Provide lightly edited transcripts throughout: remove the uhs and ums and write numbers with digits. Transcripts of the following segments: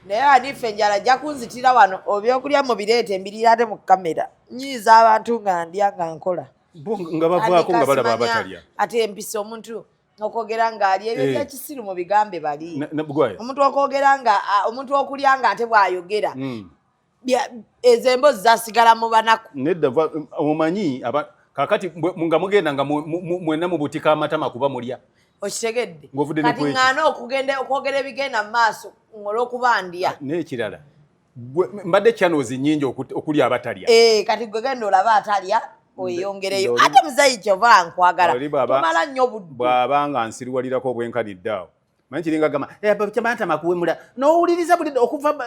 Naye anife enjala ajja kunzitira wano. Ebyokulya mubireete, mbirira ate mu kamera. Nyiiza abantu nga ndya nga nkola. Bo nga bavaako nga balaba abatalya. Ate empisa, omuntu okwogera ng'ali ebyo byakisiru, mu bigambe bali. Bugwayo. Omuntu okwogera nga omuntu okulya nga ate bw'ayogera. Ezo emboozi zasigala mu banaku. Nedda, omanyi kakati nga mugenda nga mwenna mubutika amatama kuba mulya. Okitegedde? Ng'ovudde ne Kati kwekyo. ŋŋaana okugenda okwogera ebigenda mu maaso olw'okuba ndya. N'ekirala, mbadde channels nnyingi okuli abatalya. Eh, kati gwe genda olaba atalya, oyeyongereyo. Ate muzeeyi, kyova nkwagala, Oli bw'aba- tomala nnyo budde. Bw'aba nga nsiruwalirako obwenkanidde awo, manyi kiringa gamba kyamantama kuwemula n'owuliriza buli okuva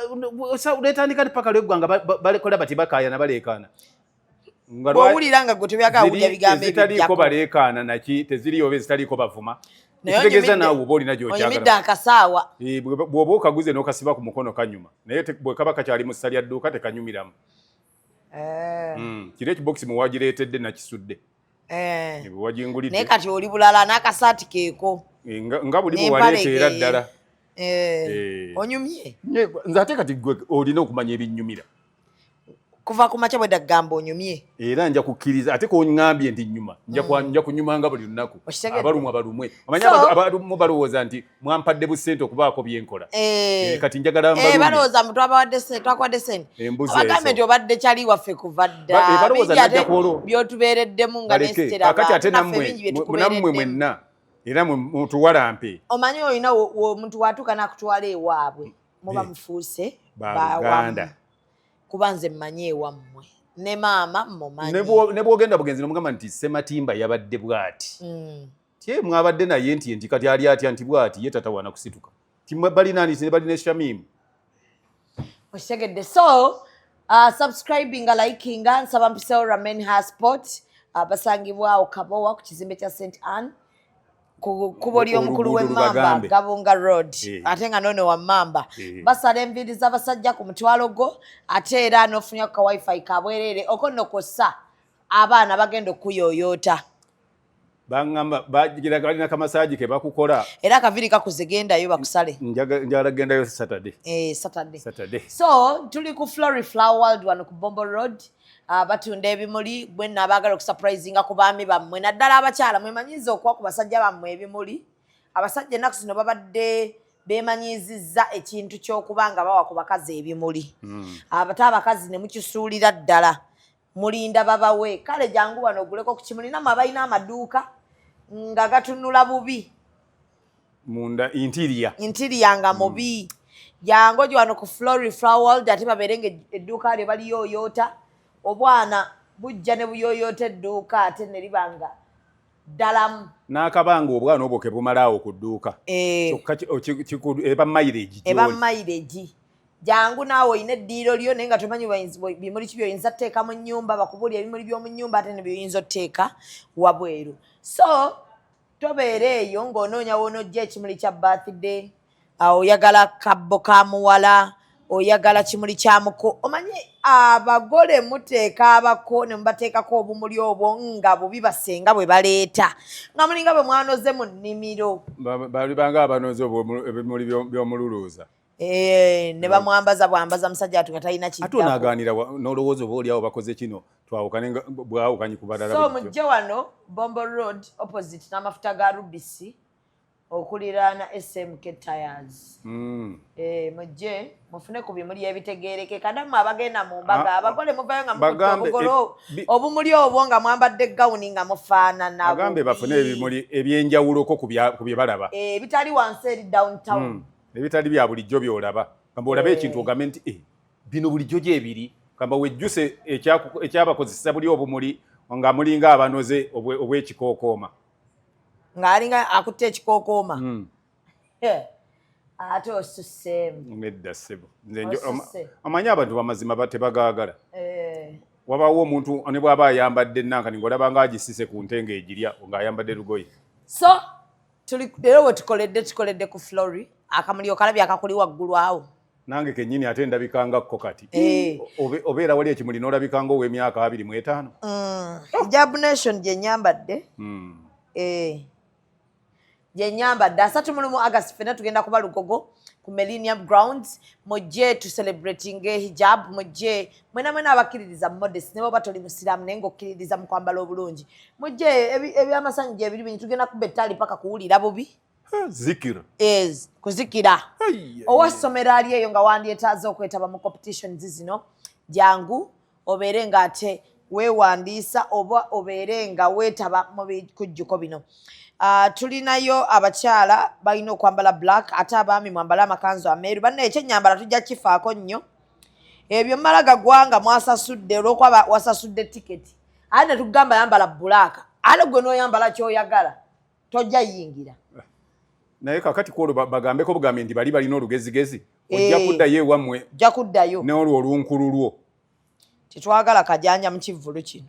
netandika paka lweggwa nga balekola bati, bakaayana, baleekaana. Nga Bw'owulira nga gwe tobyagala ziri wulya bigambo ezitaliiko ebijjako. Baleekaana naki teziriyo oba ezitaliiko bavuma. Naye Ekitegeeza naawe oba olina onyumidde gy'okyagala. akasaawa. Eh, bw'oba okaguze n'okasiba ku mukono kanyuma, naye bwe kaba kakyali mu ssa lya dduuka tekanyumiramu. Kiri ekibokisi muwagireetedde nakisudde. Bwe wagingulidde. Naye kati oli bulala n'akasaati keeko. Eh, nga buli bwe N'empale waleeta era ddala. Eh, onyumye. Nze ate kati gwe olina okumanya ebinnyumira. Kuva ku makya bwedda kugamba onyumye. Era nja kukkiriza ate koŋŋambye nti nnyuma, nja kunyumanga buli lunaku. Okitegedde? Abalumwa balumwe. Omanyi abalumu balowooza nti mwampadde busente okubaako byenkola. Eh. Eh, kati njagala mbalumye. Balowooza mbu twabawadde sente, twakuwadde sente. Embuzi Abagambe ezo. nti obadde kyali waffe kuva dda. Balowooza Bingi ate najja kwolwo. byotubeereddemu nga Baleke. nesitera. Kakati ate Naffe nammwe bingi bye nammwe tukubeereddemu. mwenna era mutuwalampe. Omanyi olina omuntu watuuka n'akutwala ewaabwe, muba mufuuse Baluganda. bawamu. Kuba nze mmanyi ewammwe ne maama mumanyi. Ne bwogenda bugenzi nomugamba nti Sematimba yabadde bw'ati, tye mwabadde naye nti kati ali atya, nti bw'ati ye tatawaana kusituka, ti balina nti balina Shamimu. Okitegedde? So subscribinga, likinga. Nsaba mpisewo Ramen Hasport, basangibwawo Kabowa ku kizimbe kya St Ann, ku kkubo ly'omukulu Oluguudo w'Emmamba, Lubagambe. Gabunga Road. Eh. Ate nga noono wa Mmamba. Eh. Basala enviiri z'abasajja ku mutwalo gwo, ate era n'ofunya ku ka wifi kabwereere. Okwo nno kw'ossa abaana bagenda okuyooyoota. Baŋŋamba bagira balina kamasaagi ke bakukola. Era akaviiri kakuze, gendayo bakusale. Njagala gendayo Saturday. Eh, Saturday. Saturday. So tuli ku Flory Flower World wano ku Bombo Road. Batunda ebimuli. Bwenna abaagala okusurprisinga ku baami bammwe, naddala abakyala, mwemanyiza okuwa ku basajja bammwe ebimuli. Abasajja ennaku zino babadde beemanyizizza ekintu ky'okuba nga bawa ku bakazi ebimuli. Ate abakazi ne mukisuulira ddala, mulinda babawe. Kale jangu wano oguleko ku kimuli. Nammwe abalina amaduuka nga gatunula bubi, munda interior, interior nga mubi, jangu ojo wano ku Flory Flower World, ate babeere nga edduuka lyo baliyooyoota. Obwana bujja ne buyooyoota edduuka, ate ne liba nga ddalamu. N'akabanga obwana obwo ke bumalaawo ku dduuka. Eh. Kyokka eba mileage Eba gy'oli. Mileage. Jangu naawe olina eddiiro lyo naye nga tomanyi bimuli ki byoyinza tuteeka mu nnyumba, bakubuulira ebimuli by'omu nnyumba ate ne byoyinza otuteeka wabweru. So tobeera eyo ng'onoonya woonojja ekimuli kya birthday, oyagala kabbo ka muwala, oyagala kimuli kya muko. Omanyi abagole muteeka abako ne mubateekako obumuli obwo nga bubi, basenga bwe baleeta nga mulinga bwe mwanoze mu nnimiro. Balibanga abanoze ebimuli by'omululuuza. Eh, ne bamwambaza bwambaza musajja atu nga talina Ate kiddako. onaaganira n'olowooza oba oliawo bakoze kino, twawukane nga bwawukanyi ku balala So bulijjo. mujje wano Bombo Road, opposite n'amafuta ga Rubisi, okuliraana SMK Tires. Eh, mujje mufune ku bimuli ebitegeerekeka. Nammwe abagenda mu mbaga, Ah, abagole muvayo nga mukutte bagambe, obugolo, obumuli obwo, nga mwambadde gawuni, nga mufaanana Bagambe bubi. Bafune ebimuli ebyenjawuloko ku bye balaba. Eh, ebitali wansi eri downtown. Ebitali bya bulijjo by'olaba, kamba olabe ekintu ogambe nti, "Eh, bino bulijjo gyebiri." Kamba wejjuse ekyabakozesa buli obumuli nga mulinga abanoze obw'ekikookooma. Ng'alinga akutte ekikookooma. Eh, ate osusseemu. Nedda ssebo. Nze Osusse. Omanyi abantu bamazima tebagaagala. Eh, Wabaawo omuntu ne bw'aba ayambadde nankani ng'olaba ng'agisise ku nte ng'egirya ng'ayambadde lugoye. So tuli leero we tukoledde, tukoledde ku Flory. Akamuli okalabye akakuli waggulu awo. Nange kennyini ate ndabikangakko kati. Eh. Obeera wali ekimuli n'olabikanga ow'emyaka 25. Hijab Nation gye nyambadde. Eh, gye nyambadde. 31 August ffenna tugenda kuba Lugogo. Ku Millennium Grounds mujje tu celebrating hijab. Mujje mwena mwena abakkiririza mu modest, ne bwoba toli musiraamu naye ng'okkiririza mu kwambala obulungi, mujje. Ebyamasanyu gye biri bingi. Tugenda kuba ettaali paka kuwulira bubi. Zikira. Is kuzikira. Ai, owa ssomero ali eyo nga wandyetaaze okwetaba mu competitions zino, jangu obeere ng'ate weewandiisa oba obeere nga weetaba mu bikujjuko bino. Tulinayo abakyala balina okwambala black, ate abaami mwambale amakanzu ameeru. Banna, ekyenyambala tujja kifaako nnyo. Ebyo mmala gagwanga mwasasudde olwokuba wasasudde tiketi, ate ne tugamba yambala black, ate gwe n'oyambala kyoyagala, tojja yingira. Naye kakati kwolwo bagambeko bugambe nti bali balina olugezigezi, ojja Eh. kuddayo ewammwe Ojja kuddayo. N'olwo olunkululwo. Tetwagala kajanja mu kivvulu kino.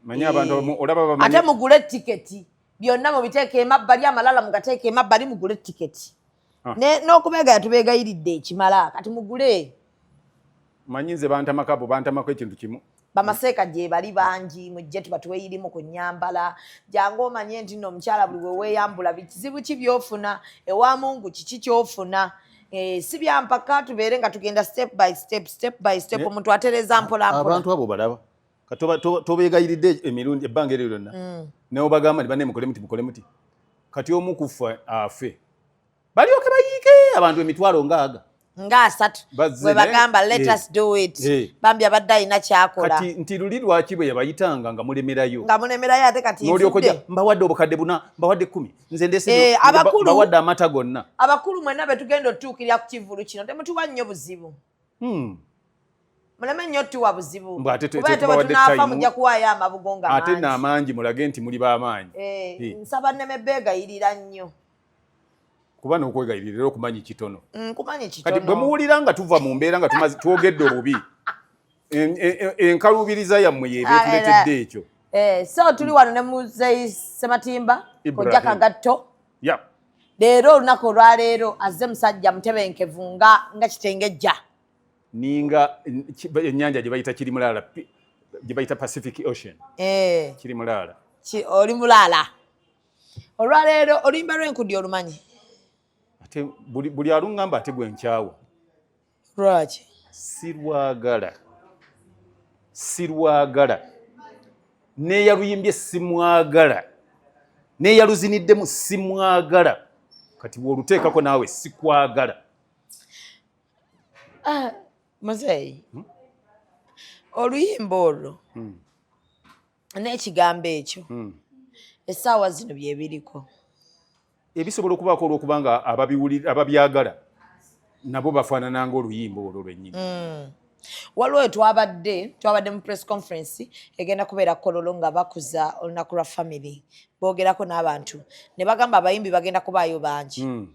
Manyi abantu Eh. abamu olaba bamanyi. Ate mugule tiketi, byonna mubiteeke emabbali, amalala mugateeke emabbali, mugule tiketi. Ah. N'okubeegaya tubeegayiridde ekimala, kati mugule. Manyi nze bantamako, abo bantamako ekintu kimu. Bamaseeka gye bali bangi, mujje tubatuweyirimu ku nyambala. Jangu omanye nti nno omukyala buli we weeyambula bikizibu ki byofuna ewa Mungu, kiki kyofuna. Eh, si byampaka, tubeere nga tugenda step by step, step by step. Omuntu atereeza mpola mpola. Abantu abo balaba tobeegayiridde emirundi ebbanga eryo lyonna, neobagamba nti banne mukole muti, mukole muti, kati omu kufa afe balyoke bayiike abantu emitwalo ngaaga. Nga 30. Bazze bwe bagamba let Eh. us do it. Eh. Bambi abadde alina kyakola. Kati nti luli lwaki bwe yabayitanga nga mulemerayo? Nga mulemerayo, ate kati N'olyoka ojja, nfudde. Mbawadde obukadde 4, mbawadde 10, nze ndese Eh, mbawadde amata gonna. Abakulu mwenna be tugenda otutuukirira ku kivvulu kino, temutuwa nnyo buzibu. Muleme nnyo tuwa buzibu. Mbu ate Kuba ate bwe tetubawadde tunaafa time. mujja kuwaayo amabugo nga Ate mangi. n'amangi, mulage nti muli b'amaanyi. Eh, Eh. nsaba nneme beegayirira nnyo. Kuba n'okwegayirira era okumanyi kitono. Nkumanyi Kati bwe kitono. muwulira nga tuva mu mbeera nga tumaze twogedde obubi, enkaluubiriza yammwe yeeba etuletedde ekyo. Eh, so tuli wano ne Muzeyi Sematimba. Ibrahim. Kojja Kagatto. Ya. Leero olunaku olwaleero azze musajja mutebenkevu nga kitengejja. Ninga ennyanja gye bayita Kirimulaala, gye bayita Pacific Ocean. Eh, Kirimulaala. Oli mulaala olwaleero. Oluyimba lw'enkudi olumanyi? Ate buli aluŋŋamba ate gwe nkyawa. Lwaki? Sirwagala, sirwagala, neyaluyimbye simwagala, neyaluziniddemu simwagala, kati bw'oluteekako naawe sikwagala. Ah, muzeeyi, oluyimba olwo n'ekigambo ekyo, essaawa zino bye biriko. Ebisobola okubaako olw'okubanga ababyagala nabo bafaanana ng'oluyimba olwo lwennyini. Waliwo we twabadde mu press conference egenda kubeera Kololo nga bakuza olunaku lwa family, boogerako n'abantu ne bagamba abayimbi bagenda kubaayo bangi.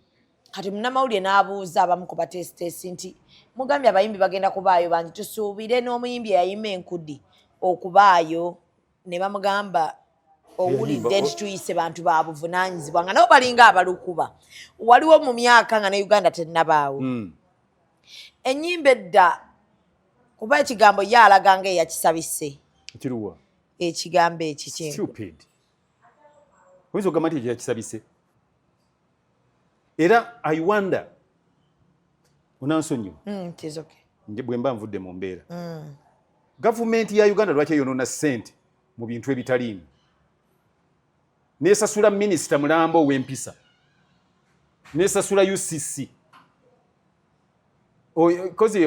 Kati munnamawulire n'abuuza abamu ku bateesiteesi nti mugambye abayimbi bagenda kubaayo bangi, tusuubire n'omuyimbi eyayimba enkudi okubaayo? Ne bamugamba owulidde nti tuyise bantu ba buvunaanyizibwa nga nabo balinga abalukuba. Waliwo mu myaka nga ne Uganda tennabaawo. Ennyimba edda, kuba ekigambo ye alaga nga eyakisabise. Kiruwa? Ekigambo ekyo Stupid. Oyinza okugamba nti ekyo yakisabise? Era I wonder, onansonyiwa, It is okay. Bwe mba nvudde mu mbeera, gavumenti ya Uganda lwaki eyonoona ssente mu bintu ebitaliimu, nesasula minisita mulambo ow'empisa, nesasula UCC, kozi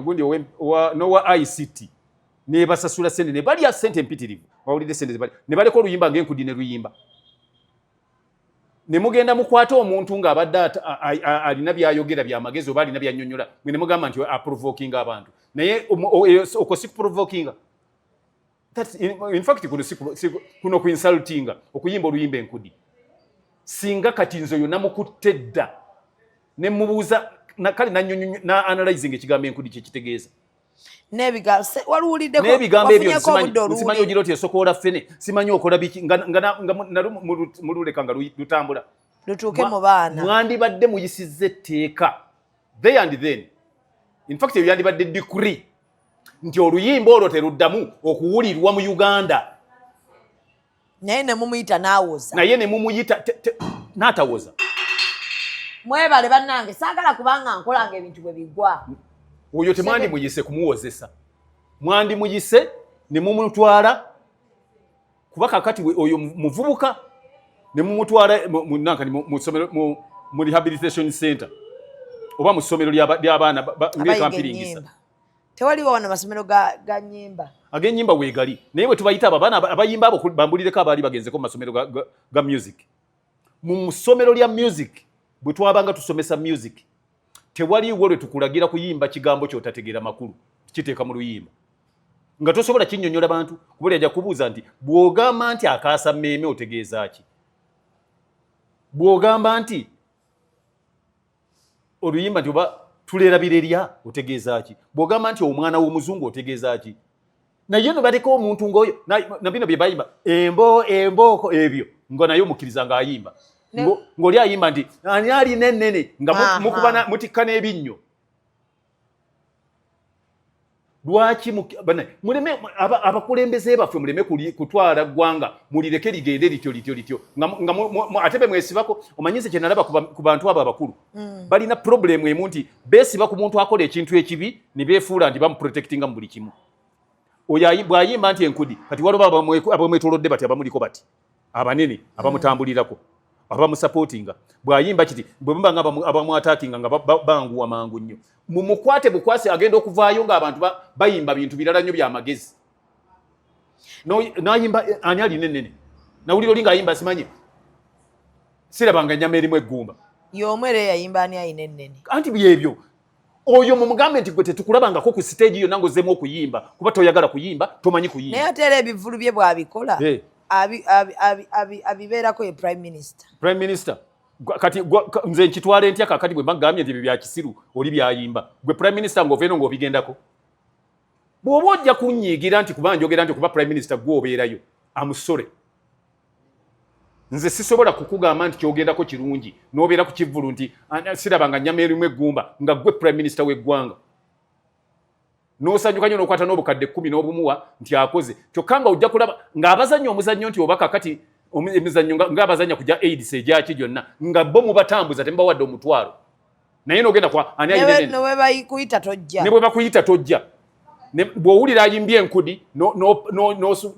gundi nowa ICT, nebasasula sente ne balya sente empitirivu, wawulidde sente zebali, ne baleka oluyimba ng'enkudi ne luyimba, ne mugenda mukwate omuntu ng'abadde alina byayogera byamagezi oba alina byanyonyola, mwe ne mugamba nti aprovokinga abantu. Naye okwo si kuprovokinga? In fact kuno kuno kuinsultinga okuyimba oluyimba enkudi. Singa kati nze oyo namukutte dda ne mubuuza kale na analyzing ekigambo enkudi kyekitegeeza. N'ebigambo ebyo simanyi ogira oti esokoola ffene, simanyi okola biki, nga nalwo mululeka nga lutambula. Lutuuke mu baana. Mwandibadde muyisizza etteeka there and then. In fact eyo yandibadde decree nti oluyimba olwo teruddamu okuwulirwa mu Uganda. Naye ne mumuyita n'awoza. Naye ne mumuyita n'atawoza. Mwebale bannange, saagala kubanga nkolanga ebintu bwe bigwa. Oyo temwandimuyise kumuwozesa, mwandimuyise ne mumutwala, kuba kakati oyo muvubuka, ne mumutwala nankani mu ssomero, mu rehabilitation center oba mu ssomero ly'abaana ng'ekampiringisa. Tewaliwo wano masomero ga nyimba. Ag'ennyimba weegali, naye bwe tubayita abo abaana abayimba abo, bambulireko abaali bagenzeko mu masomero ga music. Mu ssomero lya music bwe twabanga tusomesa music, tewaliiwo lwe tukulagira kuyimba kigambo ky'otategeera makulu kiteeka mu luyimba nga tosobola kinnyonnyola bantu, kuba ajja kubuuza nti bw'ogamba nti akaasa mmeeme otegeeza ki? Bw'ogamba nti oluyimba nti oba tuleerabira erya otegeeza ki? Bw'ogamba nti omwana w'omuzungu otegeeza ki? Naye no baleka omuntu ng'oyo na bino bye bayimba embo embooko ebyo, nga naye omukkiriza ng'ayimba, ng'oli ayimba nti ani alina ennene, nga mukuba mutikka n'ebinnyo. Lwaki muleme abakulembeze baffe, muleme kutwala ggwanga, mulireke ligende lityo lityo lityo, nga ate be mwesibako. Omanyize kye nalaba ku bantu abo abakulu? Balina problemu emu nti beesiba ku muntu akola ekintu ekibi ne beefuula nti bamuprotectinga mu buli kimu. Oyo bw'ayimba nti enkudi, kati waliwo abamwetoolodde bati, abamuliko bati, abanene abamutambulirako, abamusupportinga. Bw'ayimba kiti, bwe muba nga abamuattackinga nga banguwa mangu nnyo, mumukwate bukwasi, agenda okuvaayo ng'abantu bayimba bintu birala nnyo byamagezi. N'ayimba ani alina ennene, nawulira oli ng'ayimba simanyi sirabanga ennyama erimu eggumba. Y'omu era eyayimba ani alina ennene. Anti byebyo, oyo mumugambe nti gwe tetukulabangako ku stage yonna ng'ozzeemu okuyimba, kuba toyagala kuyimba, tomanyi kuyimba. Naye ate era ebivulu bye bw'abikola abibeerako ye prime minister. Prime minister kati nze nkitwala entya kakati bwe mbagambye nti ebyo bya kisiru oli byayimba, gwe prime minister ng'ova eno ng'obigendako? Bw'oba ojja kunnyiigira nti kuba njogera nti kuba prime minister gwe obeerayo, amusore, nze sisobola kukugamba nti kyogendako kirungi n'obeera ku kivvulu nti sirabanga nnyama erimu eggumba, nga gwe prime minister w'eggwanga n'osanyuka nnyo n'okwata n'obukadde 10 n'obumuwa nti akoze, kyokka nga ojja kulaba ng'abazannya omuzannyo nti oba kakati emizannyo ng'abazannya kujja AIDS egyaki gyonna, nga bo mubatambuza temubawadde omutwalo, naye n'ogenda kwa ani ayina ennene. Ne bwe bakuyita tojja. Ne bwe bakuyita tojja. Bw'owulira ayimbye enkudi,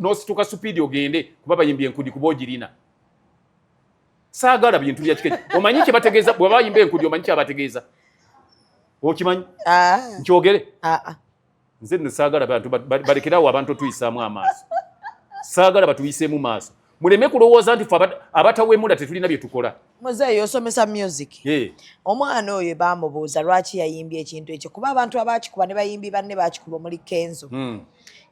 n'osituka supiidi ogende kuba bayimbye enkudi, kuba ogirina. Saagala bintu bya kike. Omanyi kye bategeeza bwe bayimba enkudi? Omanyi kyabategeeza? Okimanyi? Ah. Nkyogere? Ah, ah. Nze nno saagala bantu balekerawo abantu otuyisaamu amaaso. Saagala batuyiseemu maaso. Muleme kulowooza nti fe abatawemula tetulina bye tukola. Muzeeyi osomesa music. Omwana oyo bamubuuza lwaki yayimbye ekintu ekyo, kuba abantu abakikuba ne bayimbi banne bakikuba omuli Kenzo.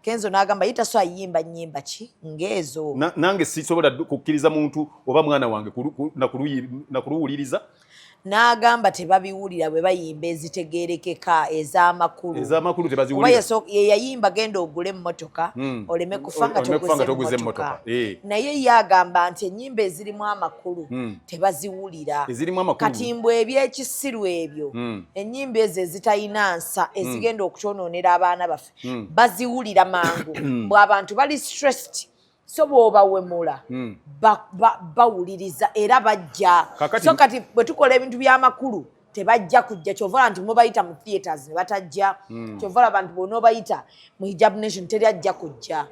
Kenzo n'agamba ye tasobola yimba nnyimba ki ng'ezo. Nange sisobola kukkiriza muntu oba mwana wange nakuluwuliriza. N'agamba tebabiwulira bwe bayimba ezitegeerekeka, ez'amakulu. Ez'amakulu tebaziwulira. Kuba ye yayimba genda ogule emmotoka oleme kufa nga oleme kufa nga toguze toguze emmotoka. Emmotoka. Naye ye agamba nti ennyimba ezirimu amakulu tebaziwulira. Ezirimu amakulu. Kati mbwe ebyekisiru ebyo, ennyimba ezo ezitalina nsa, ezigenda okutwonoonera abaana baffe, baziwulira mangu. Bwe abantu bali stressed, so bw'obawemula bawuliriza era bajja. So kati bwe tukola ebintu by'amakulu tebajja kujja. Kyova olaba nti mubayita mu theatres ne batajja. Kyova olaba nti bw'onoobayita mu Hijab Nation teri ajja kujja.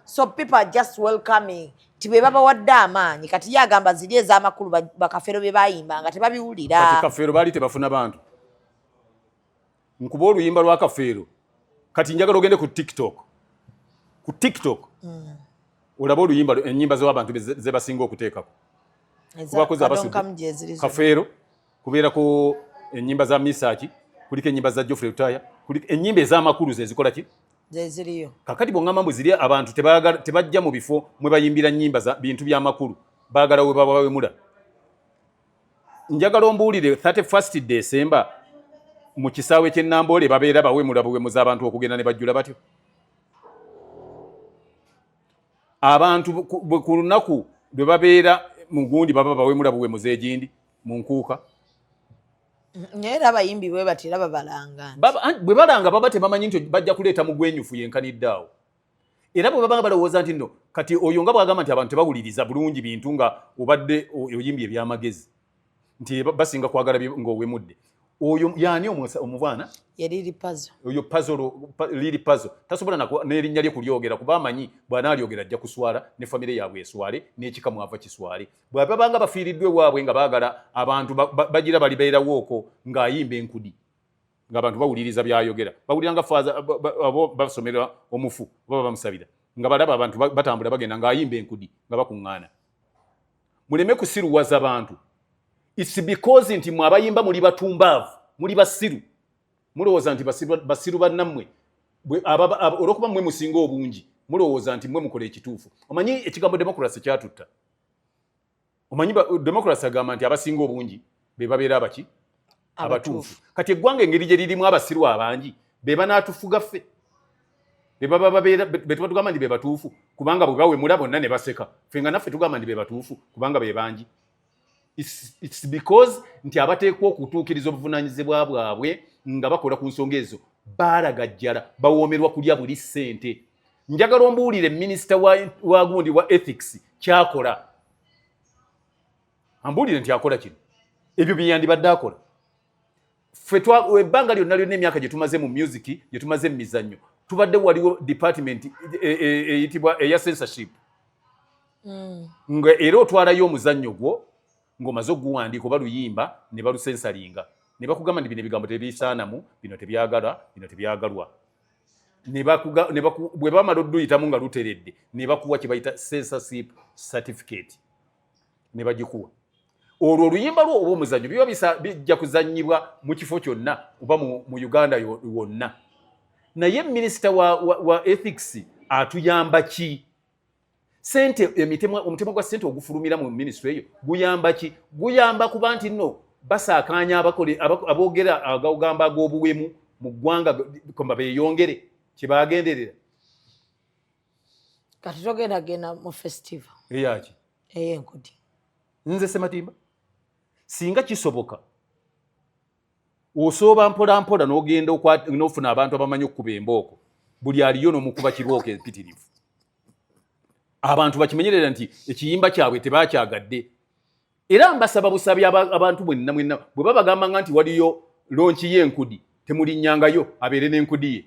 So people are just welcoming ti bwe babawadde amaanyi. Kati ye agamba ziri ez'amakulu bakafeero bye bayimba nga tebabiwulira. Kati Kafeero baali tebafuna bantu. Nkuba oluyimba lwa Kafeero kati, njagala ogende ku TikTok, ku TikTok olabe oluyimba, ennyimba z'abantu ze basinga okuteekako. Kubakoze abasudde. Kadonkamu gyeziri zonna. Kafeero kubeerako ennyimba za Misaki, kuliko ennyimba za Geoffrey Lutaaya, kuliko ennyimba ez'amakulu ze zikola ki? Zeziriyo. Kakati bw'oŋŋamba mbu ziri abantu tebajja mu bifo mwe bayimbira nnyimba za bintu by'amakulu, baagala we baba bawemula. Njagala ombuulire, 31 December mu kisaawe ky'e Namboole babeera bawemula buwemuza abantu okugenda ne bajjula batyo? Abantu ku lunaku lwe babeera mu gundi baba bawemula buwemuza egindi mu nkuuka. Naye era abayimbi bwe bati era babalanga nti Bwe balanga baba tebamanyi nti bajja kuleeta mugwenyufu yenkanidde awo. Era bwe baba balowooza nti nno kati oyo nga bw'agamba nti abantu tebawuliriza bulungi bintu nga obadde oyimbye ebyamagezi. Nti basinga kwagala ng'owemudde. Oyo yaani omubwana? Ye Lili Pazo. Oyo Pazo, Lili Pazo tasobola n'erinnya lye kulyogera, kuba amanyi bw'anaalyogera ajja kuswala, ne famire yaabwe eswale, n'ekika mwava kiswale. Bw'ababanga bafiiriddwa ewaabwe nga baagala abantu bagira balibeerawo okwo ng'ayimba enkudi, ng'abantu bawuliriza by'ayogera, bawulira nga faaza abo basomera omufu oba bamusabira, nga balaba abantu batambula bagenda ng'ayimba enkudi nga bakuŋŋaana. Muleme kusiruwaza bantu. It's because nti mwe abayimba muli batumbaavu, muli basiru, mulowooza nti basiru bannammwe. Olw'okuba mmwe musinga obungi, mulowooza nti mmwe mukola ekituufu. Omanyi ekigambo democracy kyatutta. Omanyi democracy agamba nti abasinga obungi be babeera abaki? Abatuufu. Kati eggwanga engeri gye lirimu abasiru abangi, be banaatufuga ffe be baba babeera be tuba tugamba nti be batuufu, kubanga bwe bawemula bonna ne baseka ffe, nga naffe tugamba nti be batuufu kubanga be bangi. It's because nti abateekwa okutuukiriza obuvunaanyizibwa bwabwe nga bakola ku nsonga ezo baalagajjala, bawoomerwa kulya buli ssente. Njagala ombuulire minisita wa gundi wa ethics kyakola, ambuulire nti akola kino, ebyo bye yandibadde akola. Ffe ebbanga lyonna lyonna, emyaka gye tumaze mu music, gye tumaze mu mizannyo, tubadde waliwo department eyitibwa eya censorship, nga era otwalayo omuzannyo gwo ng'omaze oguwandiika oba luyimba, ne balusensalinga ne bakugamba nti bino ebigambo tebisaanamu, bino tebyagalwa, bino tebyagalwa. Bwe bamala odduyitamu nga luteredde, ne bakuwa kye bayita censorship certificate, ne bagikuwa. Olwo oluyimba lwo oba omuzannyo biba bijja kuzannyibwa mu kifo kyonna oba mu Uganda wonna. Naye minisita wa ethics atuyamba ki? Sente, omutemwa gwa sente ogufulumira mu minisitule eyo guyamba ki? Guyamba kuba nti nno basaakaanya aboogera agagamba ag'obuwemu mu ggwanga komba beeyongere kyebagenderera. Kati togenda genda mu festival? Eyaki? Ey'enkudi. Nze Sematimba, singa kisoboka, osooba mpola mpola n'ogenda n'ofuna abantu abamanyi okukuba embooko, buli aliyo n'omukuba kibooko empitirivu, abantu bakimenyerera nti ekiyimba kyabwe tebakyagadde. Era mbasaba busabi, abantu mwenna mwenna, bwe babagambanga nti waliyo launch y'enkudi, temulinnyangayo. Abeere n'enkudi ye.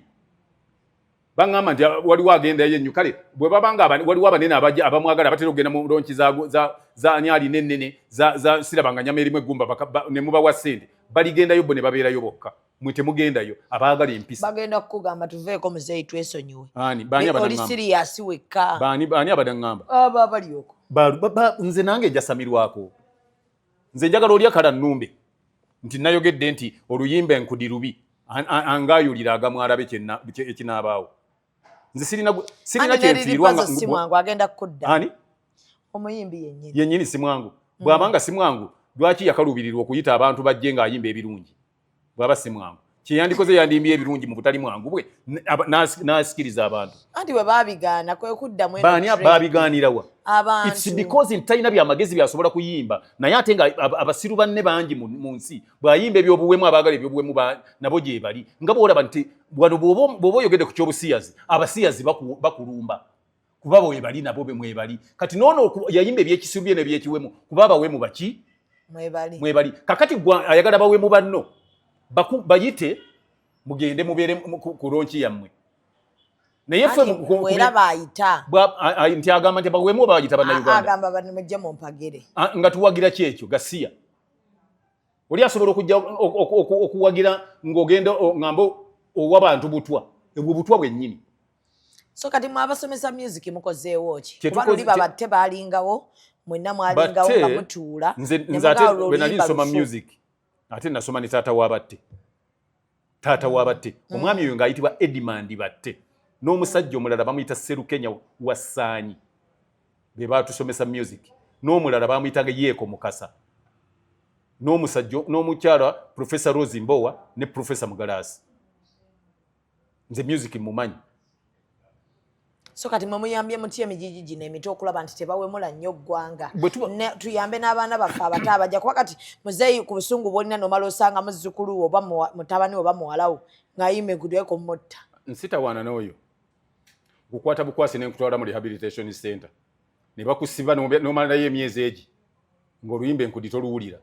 Baŋŋamba nti waliwo agendayo ennyo. Kale bwe babanga waliwo abanene abajja abamwagala, abatera okugenda mu launch za ani alina ennene za sirabanga nyama erimu eggumba, ne mubawa ssente, baligendayo bo ne babeerayo bokka. Mwe temugendayo, abaagala empisa. Bagenda kukugamba, "Tuveeko muzeeyi, twesonyiwe." Ani? Baani? Oli Abadaŋŋamba serious wekka. Baani abadaŋŋamba? Abo abali okwo. Nze nange njasamirwako. Nze njagala oli akala nnumbe nti nayogedde nti oluyimba enkudi lubi, angayulira agamwalabe ekinaabaawo. Nze sirina kyenfiirwa. Si mwangu, agenda kudda. Ani? Omuyimbi yennyini. Yennyini si mwangu. Bw'abanga si mwangu, lwaki yakaluubirirwa okuyita abantu bajje ng'ayimba ebirungi? Bw'aba si mwangu, kyeyandikoze yandimbye ebirungi mu butali mwangu bwe n'asikiriza abantu. Anti bwe baabigaana kwe kuddamu. Baani baabigaanirawa? Abantu. It's because nti talina byamagezi byasobola kuyimba, naye ate nga abasiru banne bangi mu nsi. Bw'ayimba ebyobuwemu, abaagala ebyobuwemu nabo gye bali. Nga bw'olaba nti wano bw'oba oyogedde ku kyobusiyazi, abasiyazi bakulumba kuba bwe bali nabo be mwebali. Kati noono yayimba ebyekisiru bye n'ebyekiwemu kuba abawemu baki? Mwebali. Mwebali. Kakati gwa ayagala bawemu banno bayite mugende mubeere ku launch yammwe, naye ffe era bayita. Nti agamba nti bawemu oba bayita Bannayuganda? Agamba mujje mumpagire. Nga tuwagira ki ekyo? Gasiya. Oli asobola okujja okuwagira ng'ogenda ngamba owa bantu butwa, ebwo butwa bwennyini. So kati mwe abasomesa music mukozeewo ki? Kuba luli babatte baalingawo, mwenna mwalingawo nga mutuula. Nze ate bwe nali nsoma music, ate nasoma ne taata w'abatte, taata w'abatte. Omwami oyo ng'ayitibwa Edmand Batte, n'omusajja omulala bamuyita Serukenya Wasaanyi, be baatusomesa music, n'omulala bamuyitanga Yeeko Mukasa, n'omusajja n'omukyala Professor Rose Mbowa ne Professor Mugalasi. Nze music mumanyi. So kati mwe muyambye mutya emigigi gino emito okulaba nti tebawemula nnyo ggwanga? Tuyambe n'abaana baffe abato abajja, kuba kati muzeeyi ku busungu bwolina nomala osanga muzzukulu wo oba mutabani oba muwalawo ng'ayimba enkudweko mutta. Nsitawaana n'oyo kukwata bukwasi nenkutwala mu rehabilitation center ne bakusiba n'omalayo emyezi egi ng'oluyimba enkudi toluwulira.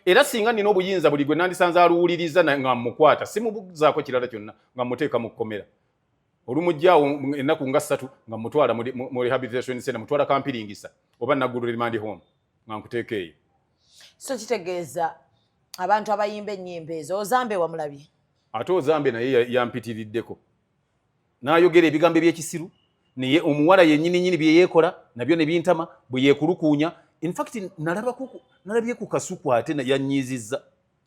Era singa nina obuyinza, buli gwe nandisanze aluwuliriza nga mukwata, simubuzaako kirala kyonna, nga muteeka mu kkomera. Olumugjawo ennaku nga 3 nga mutwala mu rehabilitation center, mutwala Kampiringisa oba Naggulu Remand Home, nga nkuteeka eyo. So kitegeeza abantu abayimba ennyimba ezo, Ozambe wamulabye? Ate Ozambe naye yampitiriddeko n'ayogera ebigambo ebyekisiru, naye omuwala yennyini nyini bye yeekola nabyo ne bintama bwe yeekulukuunya. In fact nalabye ku Kasuku, ate yanyiizizza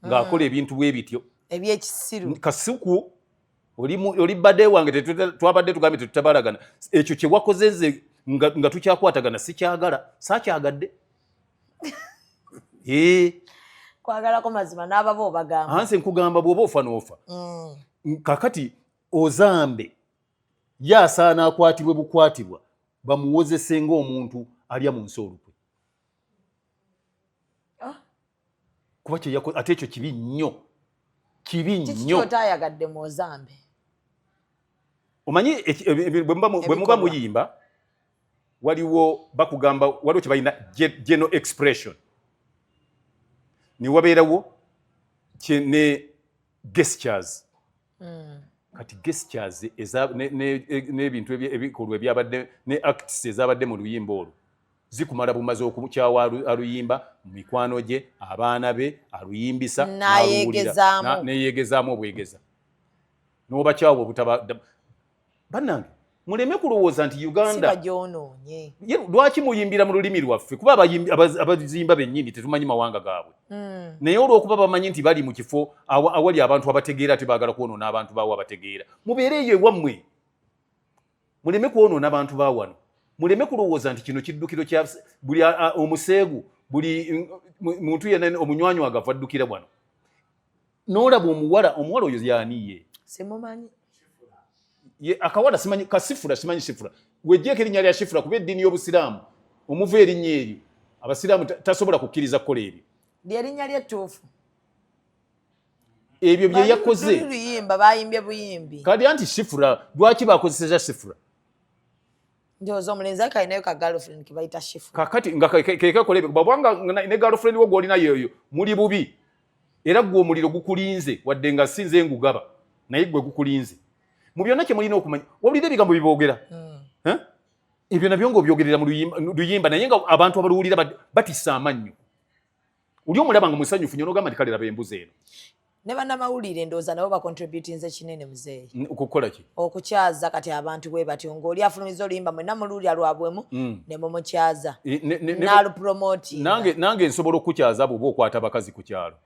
ng'akola ebintu bwe bityo. Ebyekisiru. Kasuku, oli badde wange, twabadde tugambye tetutabalagana. Ekyo kye wakoze nze nga tukyakwatagana sikyagala, saakyagadde. Kwagalako mazima n'ababa obagamba. Anse nkugamba, bw'oba ofa n'ofa. Kakati Ozambe ye asaana akwatibwe bukwatibwa, bamuwozese ng'omuntu alya mu nsi olukwe. Ah. Kuba ate ekyo kibi nnyo, kibi Kiki nnyo. Kyotayagadde mu Ozambe? Omanyi bwe muba Ebikolwa. muyimba, waliwo bakugamba, waliwo kye balina general expression, ne wabeerawo ne gestures. Kati gestures n'ebintu ebikolwa ebyabadde ne acts ezabadde mu luyimba olwo zikumala bumaze okukyawa aluyimba mu mikwano gye, abaana be aluyimbisa n'aluwulira. N'ayeegezaamu. Neyeegezaamu obwegeza n'obakyawa obutaba. Bannange, muleme kulowooza nti Si Uganda bagyonoonye. Ye, lwaki muyimbira mu lulimi lwaffe? Kuba abazimba bennyini tetumanyi mawanga gaabwe. Naye olw'okuba bamanyi nti bali mu kifo awali abantu abategeera, tebaagala kwonoona abantu baawo abategeera. Mubeere eyo ewammwe, muleme kwonoona abantu ba wano. Muleme kulowooza nti kino kiddukiro kya buli omuseegu, buli muntu yenna omunywanywagavu addukira wano. N'olaba omuwala oyo yaani ye? Simumanyi. Ye akawala simanyi kasifura, simanyi sifura, wejjeeko erinnya lya Shifura, kuba eddiini y'Obusiraamu omuva erinnya eryo, Abasiraamu tasobola kukkiriza kukola ebyo. Lyerinnya lyettuufu? Ebyo bye yakoze. Luli luyimba, bayimbye buyimbi. Kati anti Shifura, lwaki bakozeseza Shifura? Ndowooza omulenzi ake alinayo ka girlfriend ke bayita Shifura. Kakati nga kekakola ebyo, bwabanga ne girlfriend wo gw'olina yoyo muli bubi, era gwe omuliro gukulinze, wadde nga si nze ngugaba, naye gwe gukulinze. Mu byonna kye mulina okumanya, wawulira ebigambo biboogera. Eh? Ebyo nabyo ng'obyogerera mu luyimba, naye nga abantu abaluwulira batissa amannyo. Oli omulaba nga musanyufu nnyo, n'ogamba nti kale laba embuzi eno. Ne bannamawulire ndowooza nabo bacontributinze kinene, muzeeyi. Okukola ki? Okukyaza kati abantu bwe batyo, ng'oli afulumiza oluyimba, mwenna muluulya lwabwemu ne mumukyaza n'alupromotinga. Nange nsobola okukukyaza bw'oba okwata abakazi ku kyalo.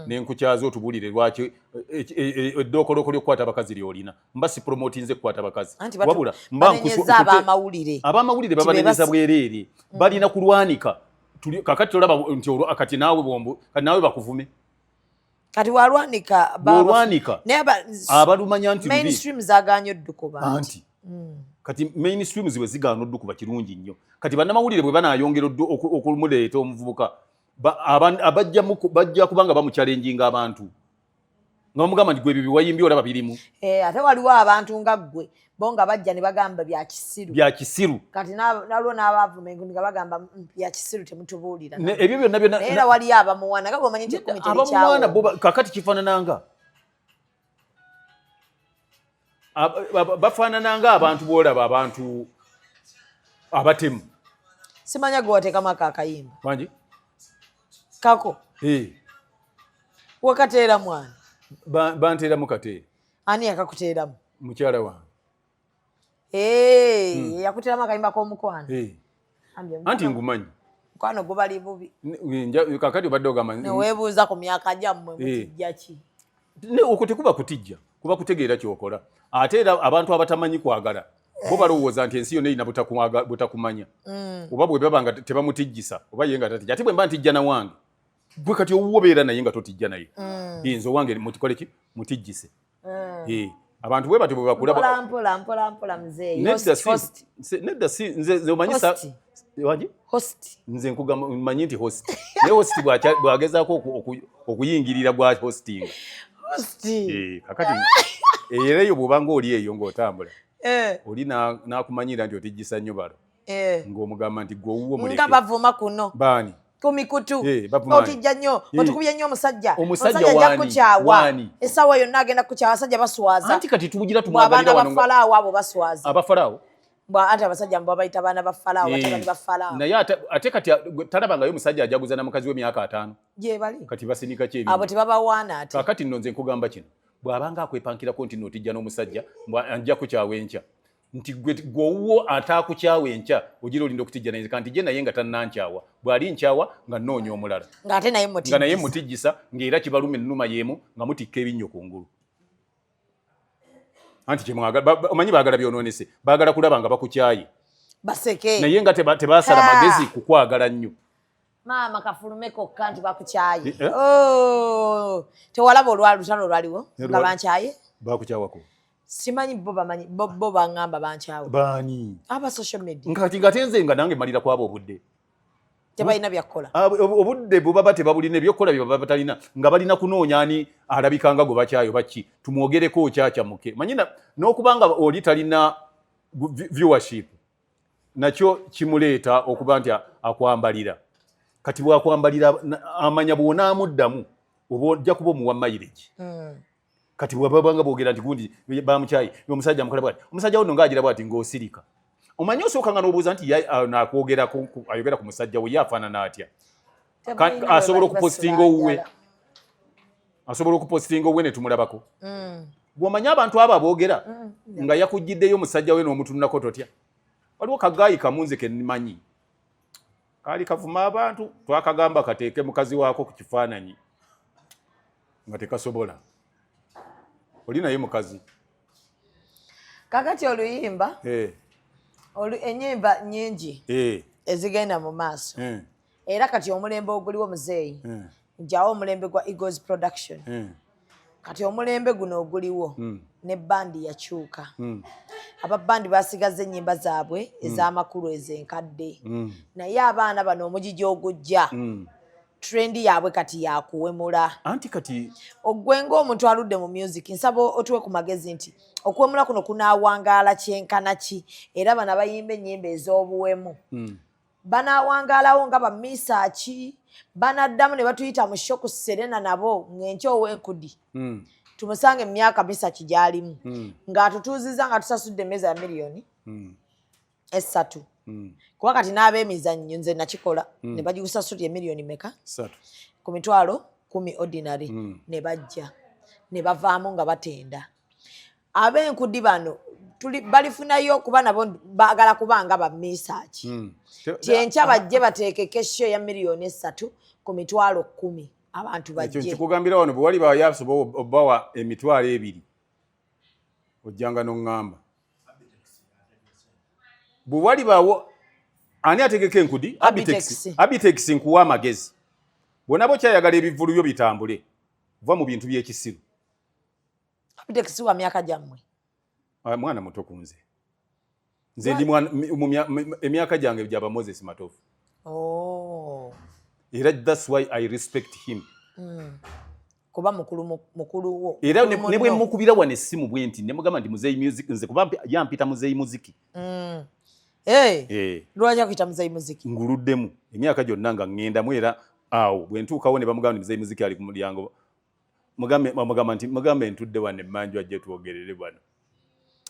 Ne nkukyaza otubuulire lwaki eddookoloko ly'okukwata abakazi ly'olina. Mba si promotinze kukwata bakazi. Anti Wabula mba banenyeza ab'amawulire. Ab'amawulire Nti be babaneneza bwereere. Balina kulwanika. Kakati tolaba nti olwo kati naawe bombu, kati naawe bakuvume. Kati walwanika Bw'olwanika, naye abalumanya nti lubi. Mainstream zagaanye oddukuba. Anti kati mainstream bwe zigaana oddukuba, kirungi nnyo. Kati bannamawulire bwe banaayongera okumuleeta omuvubuka, bajja kubanga bamuchallenginga abantu nga bamugamba nti gwe ebyo byewayimbye olaba birimu. Ate waliwo abantu nga ggwe bo nga bajja ne bagamba bya kisiru. Bya kisiru. Kati naliwo n'abaavuma engundi nga bagamba, bya kisiru, temutubuulira." Ebyo byonna byonna Naye era waliyo abamuwaana, nga bw'omanyi nti ekkumi Abamuwaana terikyawo. bo kakati kifaanananga bafaanana nga abantu bw'olaba abantu abatemu. Simanya gwe wateekamu ako akayimba. Wangi? Kako. Eh. Wakateera mwana? Banteeramu kate. Ani yakakuteeramu? Mukyala wange. Yakuteeramu akayimba k'omukwano? Eh. Ambye, Anti ngumanyi. Mukwano gubali bubi. Kakati obadde ogamba Neweebuuza ku myaka gyammwe mutijja ki? Ne okwo tekuba kutijja, kuba kutegeera kyokola. Ate era abantu abatamanyi kwagala bo balowooza nti ensi yonna erina butakumanya. Oba bwe baba nga tebamutijjisa, oba ye nga tatijja. Ate bwe mba ntijja na wange, gwe kati owuwo beera naye nga totijja naye. Nze owange mutikole ki? Mutijjise. Abantu bwe batyo bwe bakula Mpola mpola mpola mpola, muzeeyi. Nedda Host, host. Nedda si nze omanyi Host. Wangi? Host. Nze nkugamba mmanyi nti host. Naye host bw'agezaako okuyingirira gwa hosting. Host. Kakati era eyo bw'oba ng'oli eyo ng'otambula. Oli n'akumanyira nti otijjisa nnyo balo. Ng'omugamba nti gwe owuwo muleke. Nga bavuma kuno. Baani? Ku mikutu. Eh, bavuma ani? Otijja nnyo, otukubye nnyo omusajja. Omusajja Omusajja ajja waani? kukyawa. Waani? Essaawa yonna agenda kukyawa, abasajja baswaza. Anti kati tubugira Bwe tumwagalira abaana wano ba nga Falaawo abo baswaza. Abafaraawo. Bwa anti abasajja mbu babayita baana ba Falaawo, batabani ba Falaawo. Naye ate kati talabangayo omusajja ajaguza na mukazi w'emyaka 50. Gye bali. Kati basinika ki Abo ebintu? tebabawaana ate. Kaakati nno nze nkugamba kino, bw'abanga akwepankirako nti notijja n'omusajja ajja kukyawa enkya, nti gwe owuwo ataakukyawa enkya ogira olinda okutijja naye, kanti gye naye nga tannankyawa, bw'ali nkyawa nga nnoonya omulala. Ng'ate naye Nga naye mutijjisa. Mutijjisa, ng'era kibaluma ennuma y'emu nga mutikka ebinnyo ku ngulu. Anti kyemwagala, omanyi baagala byonoonese, baagala kulaba nga bakukyaye. Baseke. Naye nga tebaasala Ha! magezi kukwagala nnyo. Maama kafulume kokka nti bakukyaye. Eh, eh? Oh, tewalaba olwalutalo olwaliwo nga bankyaye? Bakukyawako? Simanyi bo bamanyi bo baŋŋamba bankyawe. Baani? Aba social media. Kati nga tenze nga nange malira kwabo obudde. Tebalina byakukola. Obudde bwe baba tebabulina, ebyokukola bye baba batalina, nga balina kunoonya ani alabika nga gwe bakyayo baki tumwogereko okyakyamuke. Manyi n'okuba nga oli talina viewership nakyo kimuleeta okuba nti akwambalira. Kati bw'akwambalira amanya bw'onaamuddamu oba ojja kuba omuwa mileage. Kati bw'ababa nga boogera nti gundi bamukyaye, omusajja amukola bw'ati, omusajja wo nno ng'agira bw'ati, ng'osirika. Omanyi osooka nga n'obuuza nti ayogera ku musajja we, ye afaanana atya? Tebalina bwe Asobola bali okupositinga basula owuwe. njala. Asobola okupositinga owuwe ne tumulabako. Bw'omanyi abantu abo aboogera nga yakugiddeyo omusajja we n'omutunulako totya. Waliwo kagaayi kamu nze ke mmanyi. Kaali kavuma abantu, twakagamba kateeke mukazi waako ku kifaananyi nga tekasobola. Oli naye mukazi. Kakati oluyimba, ennyimba nnyingi ezigenda mu maaso. Era kati omulembe oguliwo muzeeyi, njjawo omulembe gwa Eagles Production. Kati omulembe guno oguliwo ne bandi yakyuka. Aba bandi basigaza ennyimba zaabwe ez'amakulu ezenkadde. Naye abaana bano omugigi ogujja, trend yaabwe kati yakuwemula. Anti kati Ogwe ng'omuntu aludde mu music, nsaba otuwe ku magezi nti okuwemula kuno kunaawangaala kyenkana ki, era bano abayimba ennyimba ez'obuwemu banaawangaalawo nga bamisaaki, banaddamu ne batuyita mu show ku Serena nabo ng'enkya ow'enkudi tumusange mu myaka misaki gy'alimu ng'atutuuzizza nga tusasudde emmeeza ya miliyoni 3. Kuba kati n'ab'emizannyo nze nakikola ne bagikusasulira emiliyoni meka? 3. Ku mitwalo 10 ordinary. Ne bajja ne bavaamu nga batenda. Ab'enkudi bano tuli balifunayo kuba nabo baagala kuba nga bamisaaki. Kyenkya bajje bateekeko e show ya miliyoni 3 ku mitwalo 10, abantu Ekyo bajje. Nkikugambira wano, bwe wali bayasobola obbawa emitwalo 2 ojjanga n'oŋŋamba. Bwe wali bawo ani ategeka enkudi? Abitex. Abitex. Abitex, nkuwa amagezi, bw'onaaba okyayagala ebivvulu byo bitambule, va mu bintu by'ekisiru. Abitex wa myaka gyammwe? Ah, mwana muto ku nze. Nze ndi mwana emyaka gyange gyaba Moses Matovu. Oh. Era that's why I respect him. Kuba mukulu mukulu wo. Era mukulu ne bwe munno. Mukubira wano essimu bwe nti ne mugamba nti Muzeeyi Music, nze kuba yampita Muzeeyi Muziki. Hey, Eh, lwaki akuyita Muzeeyi Muziki? Nguluddemu emyaka gyonna nga ŋŋendamu, era awo bwe ntuukawo ne bamugamba nti Muzeeyi Muziki ali ku mulyango, mugambe, bamugamba nti mugambe ntudde wano emmanju ajje twogerere wano.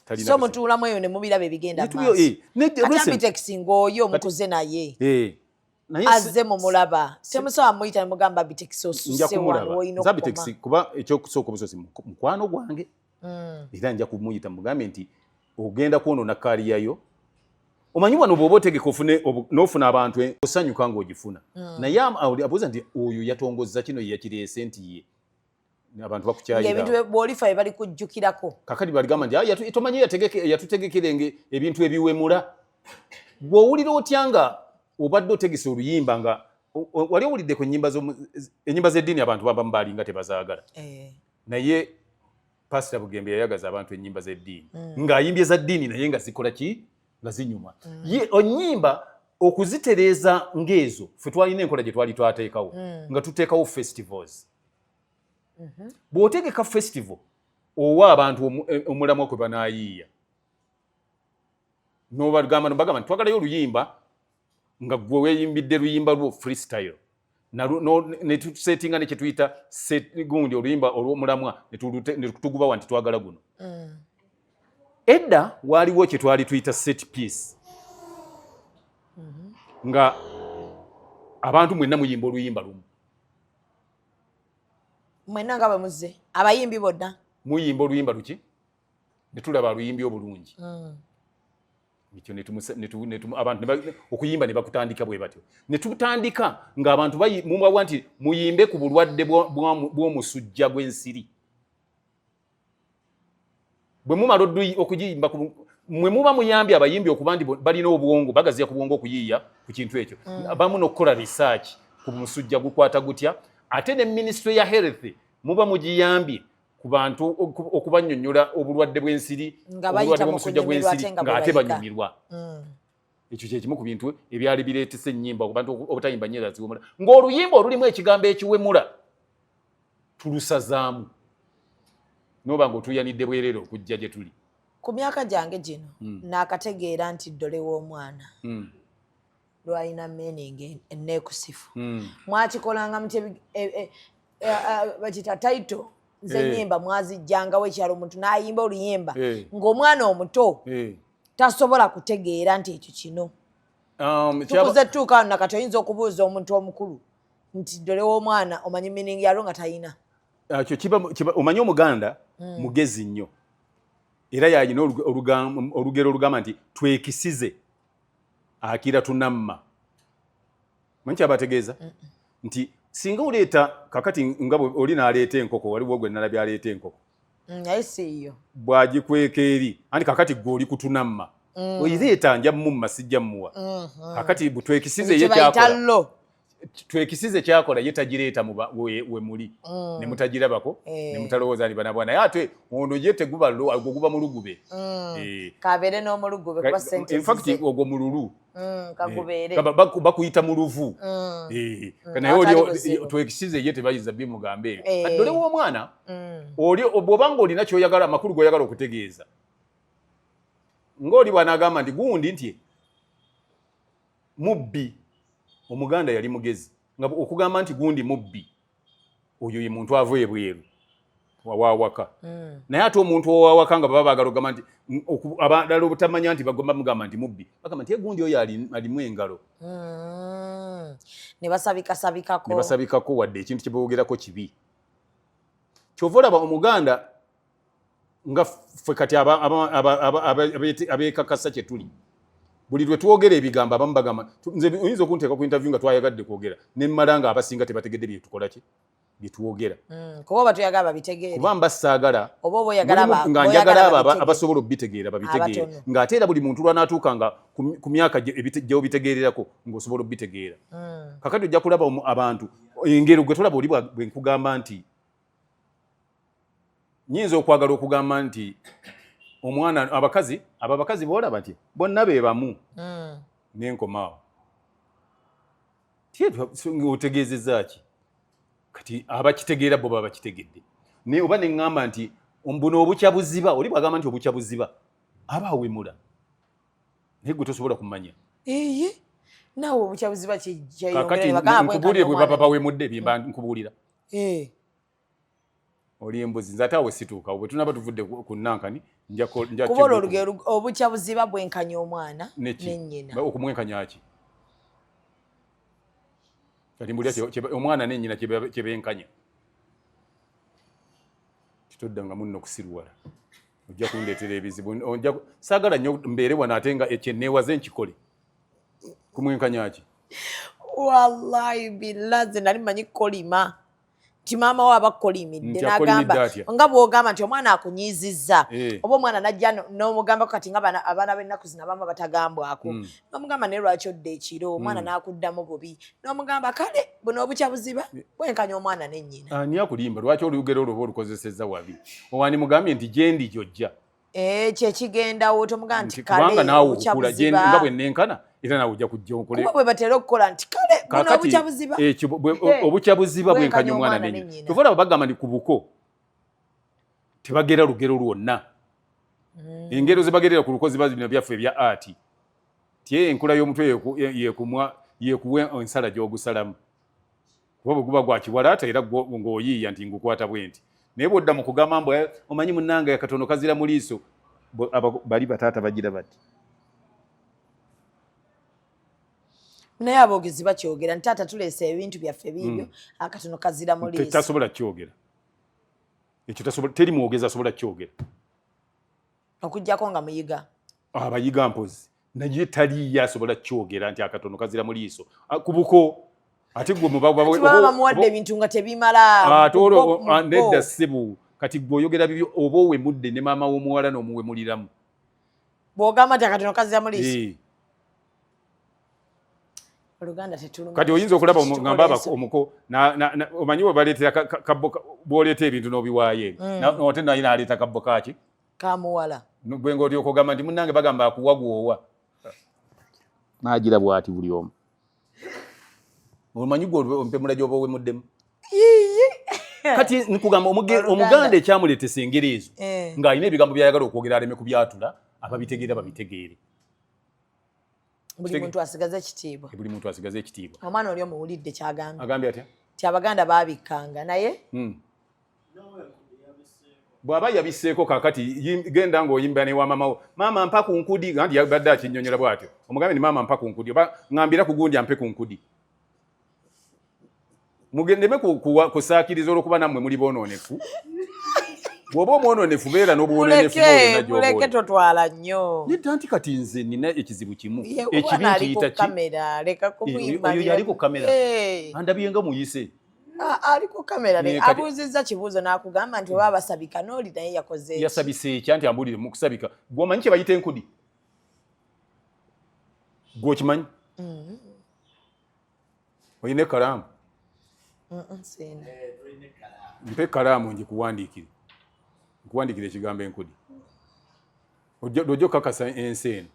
Talina So buzibu. mutuulamu eyo ne mubiraba ebigenda Ne mu maaso. listen. Kati Abitex ng'oyo mukuze naye Eh, naye azze mumulaba, temusobola muyita ne mugamba Abitex Nja osuse wano kumulaba. woolina Nze Abitex okukoma? kuba ekyokusooka obusosi mukwano gwange, era nja kumuyita mugambe nti ogenda kwonoona career yo. Omanyi wano bw'oba otegeka ofune n'ofuna abantu osanyuka ng'ogifuna, naye abuuza nti oyo yatongozza kino, ye yakireese nti ye abantu bakukyayira. Ng'ebintu bw'olifa bye bali kujjukirako. Kakati baligamba nti, "Ah, tomanyi yatutegekera ebintu ebiwemula." Bw'owulira otya nga obadde otegese oluyimba nga wali owulidde ku ennyimba z'eddiini, abantu babamu baalinga tebazaagala. Naye Pasita Bugembe yayagaza abantu ennyimba z'eddiini, ng'ayimbye za ddiini naye nga zikola ki? Nga zinyuma. Ye onnyimba okuzitereeza ng'ezo, ffe twalina enkola gye twali twateekawo nga tuteekawo festivals. Bw'otegeka festival owa abantu omulamwa kwe banaayiiya, n'obagamba nobagamba nti twagalayo oluyimba. Nga gwe weeyimbidde luyimba lwo freestyle, ne tusetinga ne kyetuyita gundi oluyimba olw'omulamwa, ne tugubawa nti twagala guno. Edda waaliwo kye twali tuyita set piece, nga abantu mwenna muyimba oluyimba lumu. Mwenna nga bwe muzze abayimbi bonna. Muyimba oluyimba luki, ne tulaba aluyimbi obulungi. Ekyo abantu okuyimba ne bakutandika bwe batyo, ne tutandika ng'abantu mubawa nti muyimbe ku bulwadde bw'omusujja gw'ensiri. Bwe mumala okugiyimba, mwe muba muyambye abayimbi okuba nti balina obwongo, bagaziya ku bwongo okuyiiya ku kintu ekyo, abamu n'okukola research ku musujja gukwata gutya. Ate ne ministry ya health muba mugiyambye ku bantu okubannyonnyola obulwadde bw'ensiri, obulwadde bw'omusujja gw'ensiri, ng'ate banyumirwa. Ekyo kyekimu ku bintu ebyali bireetesa ennyimba abantu obutayimba nnyimba ziwemula, ng'oluyimba olulimu ekigambo ekiwemula tulusazaamu, noba ng'otuyanidde bwereere okujja gye tuli. Ku myaka gyange gino, naakategeera nti ddole w'omwana lwalina meaning enneekusifu. Mwakikolanga mutya? Bakita title nze ennyimba mwazijjangawo ekyalo, omuntu n'ayimba oluyimba ng'omwana omuto tasobola kutegeera nti ekyo kino. Tukuze tuuka wano nakati, oyinza okubuuza omuntu omukulu nti ddole w'omwana omanyi meaning yalwo, nga talina. Ekyo omanyi Omuganda mugezi nnyo, era yalina olugero olugamba nti twekisize akira tunamma. Manyi kyabategeeza nti singa oleeta kakati nga oli n'aleeta enkoko, waliwo gwe nalabye aleeta enkoko. Naye siiyo. Bw'agikweka eri anti kakati gwe oli kutunamma, oyireeta nja mumma, sijja mmuwa. Kakati twekisize ye kyakola, twekisize kyakola, ye tagireeta we muli ne mutagirabako ne mutalowooza ni banabwa, naye ate ono ye teguba lo, ogwo guba mulugube. Kabeere n'omulugube kuba sente. In fact ogwo mululu. Kagubeere. Bakuyita muluvu. Naye oli twekisize ye tebayinza bimugamba ebyo. Kati dole w'omwana oli bw'obanga olina kyoyagala, amakulu g'oyagala okutegeeza, ng'oli bw'anaagamba nti gundi nti mubbi, Omuganda yali mugezi nga okugamba nti gundi mubbi, oyo ye muntu ava ebweru wawaka. Naye ate omuntu owawaka nga baba baagala okugamba nti abalala obutamanya nti bagomba mugamba nti mubbi, bagamba nti egundi oyo alimu engalo. Ne basabikasabikako. Ne basabikako wadde ekintu kye boogerako kibi. Kyova olaba Omuganda nga ffe kati abeekakasa kye tuli, buli lwe twogera ebigambo abamu bagamba nze oyinza okunteeka ku interview nga twayagadde kwogera, nemmala nga abasinga tebategedde byetukola ki byetwogera. Kuba oba toyagala babitegeere. Kuba mba saagala. Oba oba oyagala nga njagala abo abasobola obitegeera babitegeere, ng'ate era buli muntu lwanaatuuka nga ku myaka gy'obitegeererako ng'osobola obitegeera. Kakati ojja kulaba abantu engero gwe tolaba oli bwe nkugamba nti nyinza okwagala okugamba nti omwana abakazi abo abakazi boolaba nti bonna be bamu, nenkomaawo otegeezezza ki? Kati abakitegeera bo baba bakitegedde, naye oba neŋŋamba nti buno obukya buziba, oli bwagamba nti obukya buziba aba awemula, naye gwe tosobola kumanya. Eye, naawe obukya buziba. Kakati nkubuulire bwe baba bawemudde byemba nkubuulira. Oli embuzi, nze ate awo situuka bwe tunaba tuvudde ku nankani. Kuba olwo olugero obukya buziba bwenkanya omwana nennyina. Okumwenkanya ki? Kati mbulya omwana nennyina kyebenkanya, kitoddanga munno kusiruwala, ojja kundeetera ebizibu. Saagala nnyo mbeere wano ate nga ekyenneewaze nkikole. Kumwenkanya ki? Wallahi billah, nze nali manyi kolima nti maama we aba kolimidde nagamba nga bwogamba nti omwana akunyiizizza oba omwana najja n'omugambako. Kati nga abaana b'ennaku zino abamu batagambwako, n'omugamba naye lwaki odda ekiro, omwana n'akuddamu bubi, n'omugamba kale buno obukya buziba bwenkanya omwana nennyina. Ani akulimba? Lwaki olugero olwo oba olukozesezza wabi? Owani mugambye nti gyendi gyojja. Kyekigendawo tomugamba nti kubanga naawe okula nga bwe nenkana, era naawe ojja kujja okole. Kuba bwe batera okukola nti kale buno obukya buziba. Ekyo obukya buziba bwenkanya omwana nennyina. Kyova olaba bagamba nti ku buko tebagera lugero lwonna. Engero zebagerera ku luko ziba bino byaffe ebya art. Ti enkula y'omutwe yekumwa yekuwa ensala gy'ogusalamu. Kuba bwe guba gwa kiwalaata era ng'oyiiya nti ngukwata bwe nti. Naye bw'odda mu kugamba mbu eh, omanyi munnange akatono kazira mu liiso, bali bataata bagira bati. Naye aboogezi bakyogera nti taata tuleese ebintu byaffe biibyo hmm. akatono kazira mu liiso. Tasobola kyogera. Ekyo tasobola, teri mwogezi asobola kyogera. Okuggyako nga muyiga. Abayiga mpozi. Naye taliiyo asobola kyogera nti akatono kazira mu liiso. Kubuko ate gwe mubamuwadde ebintu nga tebimala. Ate olwo nedda ssebo kati gwe oyogera bibyo oba owemudde ne maama w'omuwala n'omuwemuliramu. Bw'ogamba nti akatono kazira mu liiso. Eh. Oluganda tetuluma. Kati oyinza okulaba ngamba omuko omanyi bwe baleetera kabbo bw'oleeta ebintu n'obiwaayo eri. Mm. Ate naye n'aleeta kabbo kaaki? Kamuwala. Gwe ng'olyoka ogamba nti munnange bagamba akuwa gw'owa. N'agira bw'ati buli omu. Omanyi gwe ompemula gy'oba owemuddemu. Kati nkugamba Omuganda ekyamuleetesa engeri ezo eh. ng'alina ebigambo by'ayagala okwogera aleme kubyatula ababitegeera babitegeere. Buli muntu asigaze ekitiibwa. Buli muntu asigaze ekitiibwa. Omwana oli omuwulidde kyagambye. Agambye atya? Nti Abaganda baabikkanga naye. Hmm. Bw'aba yabisseeko kaakati genda ng'oyimba ne wa maama wo, maama mpa ku nkudi, anti yabadde akinnyonnyola bw'atyo. Omugambe nti maama mpa ku nkudi oba ŋŋambira ku gundi ampe ku nkudi. Mugendeme kusaakiriza olw'okuba nammwe muli boonoonefu. Bw'oba omwononefu beera n'obwononefu muleke totwala nnyo. Nedda nti kati nze nina ekizibu kimu ekibi nkiyita ki? Oyo yali ku kamera andabye nga muyise. Ali ku kamera abuuzizza kibuuzo n'akugamba nti oba basabika n'oli naye yakoze eki? Yasabise ekya nti ambuulire mu kusabika. Gwe omanyi kye bayita enkudi? Gwe okimanyi? Mm-hmm. Olina ekkalaamu? Mpa ekkalaamu ngikuwandiikire. Nkuwandiikire ekigambo enkudi. Ojja okukakasa ensi eno.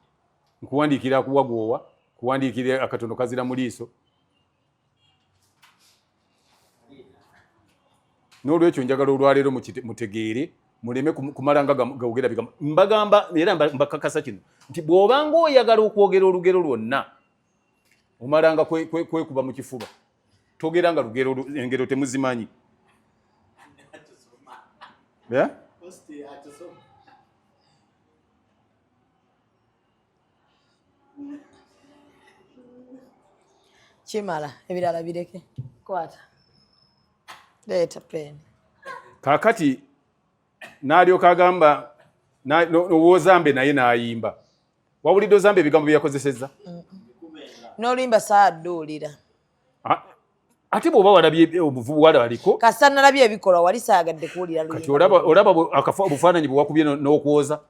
Nkuwandiikire akuwa gw'owa, nkuwandiikire akatono kazira mu liiso. N'olwekyo njagala olwaleero mutegeere muleme kumala nga gawogera bigambo. Mbagamba era mbakakasa kino nti bw'obanga oyagala okwogera olugero lwonna omalanga kwekuba mu kifuba, togera nga lugero, engero temuzimanyi. Yeah? Kimala ebirala bireke. Kwata. Leeta pen. Kaakati n'alyoka agamba ow'Ozambe naye n'ayimba. Wawulidde Ozambe ebigambo bye yakozesezza? N'oluyimba saadduulira. Ate bw'oba walabye omuvubuwala aliko. Kasita nalabye ebikolwa wali saayagadde kuwulira luyimba. Kati olaba obufaananyi bwe wakubye n'okwoza.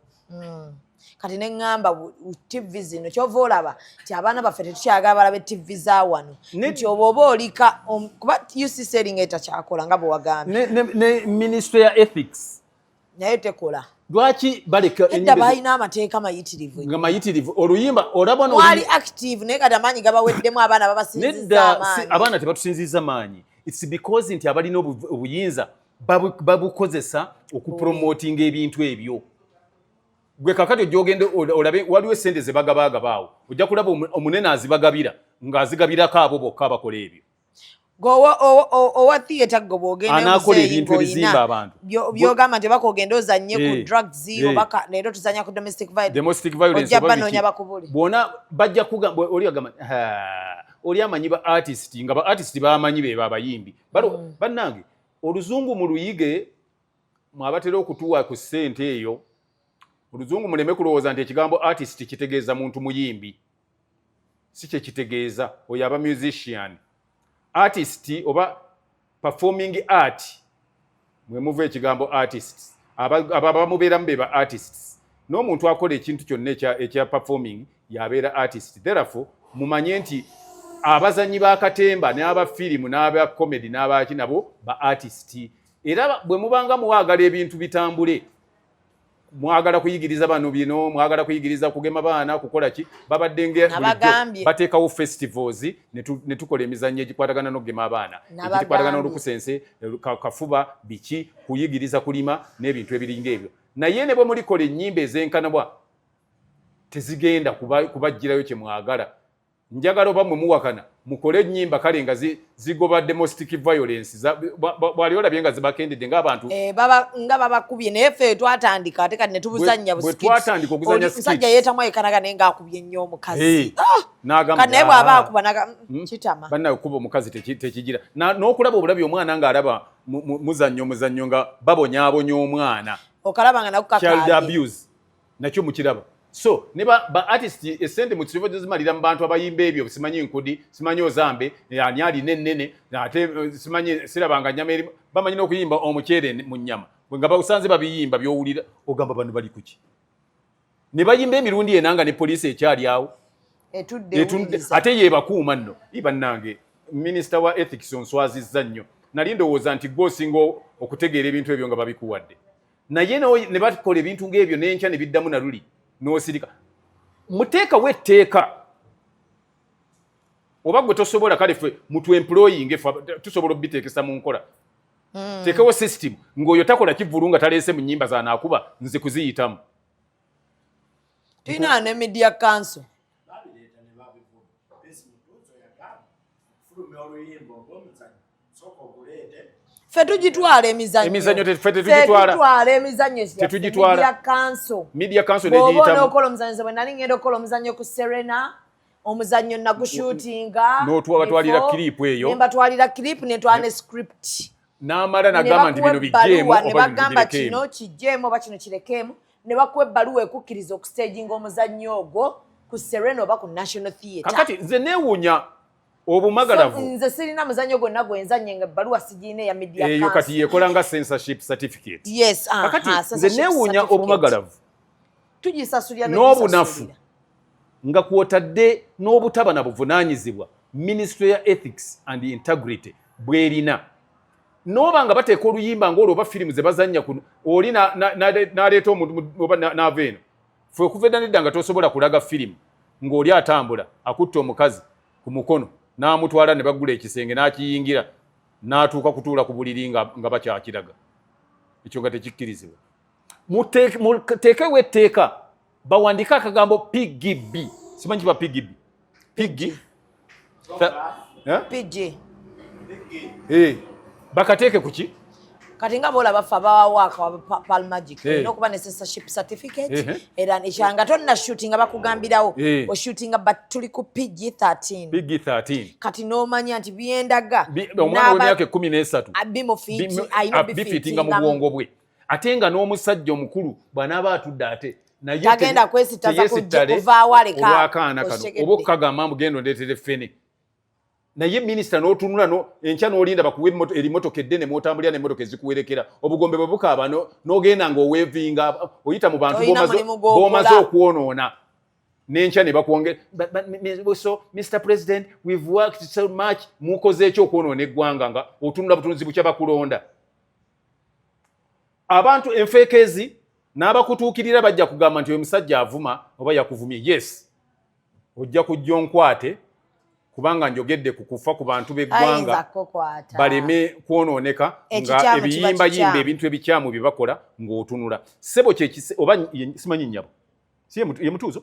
Kati ne ŋŋamba TV zino ky'ova olaba nti abaana baffe tetukyagala balabe TV za wano. Nti oba oba olika kuba UCC eringa etakyakola nga bwe wagambye. Ne ministry ya ethics. Naye tekola. Lwaki baleka edda balina amateeka mayitirivu nga mayitirivu oluyimba olaba no wali active naye kati amaanyi gabaweddemu abaana babasinzizza amaanyi. Abaana tebatusinzizza maanyi. It's because nti abalina obuyinza babukozesa okupromotinga ebintu ebyo. Gwe kakati ojja ogende olabe waliwo essente ze bagabagaba awo ojja kulaba omunene azibagabira ng'azigabirako abo bokka abakola ebyo. Owa theatre gwe bw'ogenda anaakola ebintu ebizimba abantu by'ogamba nti obaka ogende ozannye ku drugs obaka leero tuzannya ku domestic violence, domestic violence ojja banoonya bakubule bwona bajja kugamba oli agamba oli amanyi ba artist nga ba artist bamanyi be babayimbi bannange oluzungu muluyige mwabatera okutuwa ku ssente eyo oluzungu muleme kulowooza nti ekigambo artist kitegeeza muntu muyimbi si kye kitegeeza oyo aba musician artist oba performing art mwe muva ekigambo artists abamubeeramu be ba artists n'omuntu akola ekintu kyonna ekya performing yabeera artist therefore mumanye nti abazanyi ba katemba n'aba firimu n'aba comedy n'abaki nabo ba artist era bwe mubanga muwaagala ebintu bitambule mwagala kuyigiriza bano bino mwagala kuyigiriza kugema baana kukola ki babadde nge bateekawo festivals ne tukola emizannyo egikwatagana n'okugema abaana egikwatagana n'olukusense kafuba biki kuyigiriza kulima n'ebintu ebiringa ebyo naye ne bwe mulikola ennyimba ezenkanabwa Tezigenda kubagirayo kye mwagala. Njagala oba mwe muwakana mukole ennyimba kale nga zigoba domestic violence. Bwali olabye nga zibakendedde ng'abantu. Eh, nga babakubye, naye ffe twatandika ate kati ne tubuzannya. Bwe twatandika okuzannya skits. Musajja yeetamu ayekanaga naye ng'akubye nnyo omukazi. Ah! N'agamba, kati naye bw'aba "Ah." akuba naga kitama. Bannaye, okuba omukazi tekigira. N'okulaba obulabi omwana ng'alaba muzannyo omuzannyo nga babonyaabonya omwana. Okalaba nga nako Child kakaabye. abuse nakyo mukiraba. So ne ba artist, esente mu kifo zimalira mu bantu abayimba ebyo, simanyi nkudi, simanyi ozambe, ani alina ennene, ate simanyi sirabanga nyama eri, bamanyi n'okuyimba omuceere mu nnyama. Bwe nga bawusanze babiyimba, by'owulira ogamba bano bali kuki? Ne bayimba emirundi ena nga ne poliisi ekyali awo. Etudde ewuliriza. Ate yebakuuma nno. Bannange, minisita wa ethics, onswazizza nnyo. Nali ndowooza nti gwe osinga okutegeera ebintu ebyo nga babikuwadde, naye ne bakola ebintu ng'ebyo n'enkya ne biddamu na luli n'osirika. Muteekawo etteeka oba gwe tosobola, kale ffe mutuemployinge, ffe tusobola obiteekesa mu nkola. Teekawo system ng'oyo takola kivvulu nga taleese mu nnyimba zanaakuba nze kuziyitamu. Tulina ne media council. Babireeta ne babivuma. Peace Mutuuzo yagamba okufulumya oluyimba oba omuzannyo, sooka oguleete. Ffe tugitwala emizannyo. Emizannyo ffe tetugitwala. Tetutwala emizannyo. Tetugitwala. Media council. Media council bw'oba negiyitamu. onookola omuzannyo, bwe nali ngenda okukola omuzannyo ku Serena, omuzannyo nagushootinga. N'otuwa- batwalira clip eyo. Ne mbatwalira clip, netwala ne script. N'amala Ne nagamba nti bakuwa bino bijjeemu ebbaluwa, ne oba bino bagamba birekeemu. kino kijjeemu oba kino kirekeemu, ne bakuwa ebbaluwa ekukkiriza okustaginga omuzannyo ogwo ku Serena oba ku National Theatre. Kakati nze neewuunya obumagalavu. So, nze sirina muzannyo gwonna gwenzanye nga ebbaluwa sigiina eya media Eyo council. kati yekola nga censorship certificate. Yes, aha, Kakati nze censorship neewuunya certificate. obumagalavu Tugisasulira. n'obunafu N'ogisasulira. nga kwotadde n'obutaba na buvunaanyizibwa Ministry ya Ethics and Integrity bw'erina, n'oba nga bateeka oluyimba ng'olwo oba firimu ze bazannya kuno, oli n'aleeta omuntu oba n'ava eno. Ffe okuva edda nedda nga tosobola kulaga firimu ng'oli atambula akutta omukazi ku mukono n'amutwala ne bagula ekisenge n'akiyingira n'atuuka kutuula ku buliri nga bakyakiraga. Ekyo nga tekikkirizibwa. Muteekewo etteeka, bawandiike akagambo PGB. Simanyi kiba PGB, PG. Eh? PG. Eh, bakateeke ku ki? Kati nga boolaba ffe abawawaaka wa Pearl Magic, olina okuba ne censorship certificate. Era ekyanga tonna shootinga bakugambirawo oshootinga, but tuli ku PG 13. PG 13. Kati n'omanya nti byendaga Omwana w'emyaka 13 bimufiiti alina bifiitinga mu bwongo bwe, ate nga n'omusajja omukulu bw'anaaba atudde ate naye Tagenda kwesitaza teyeesittale kuvaawo aleka olw'akaana kano okitegedde. Oba okukagamba mbu genda ondeetere ffene, naye minisita n'otunula enkya n'olinda bakuwe erimotoka eddene mw'otambulira n'emmotoka ezikuwerekera, obugombe bwe bukaaba n'ogenda ng'oweevinga oyita mu bantu Tolina mulimu gw'okola. b'omaze okwonoona, n'enkya ne bakwongera. So Mr President, we've worked so much. Mukoze ekyo okwonoona eggwanga nga otunula butunzi bukya bakulonda. Abantu enfeekezi n'abakutuukirira bajja kugamba nti oyo musajja avuma oba yakuvumye. Yes, ojja kujja onkwate kubanga njogedde ku kufa ku bantu Ayinza b'eggwanga kukwata. baleme kwonooneka nga Ekikyamu kiba ebiyimbayimba kikyamu. ebintu ebikyamu bye bakola ng'otunula. Ssebo, kyekise oba simanyi nnyabo, si ye Mutuuzo,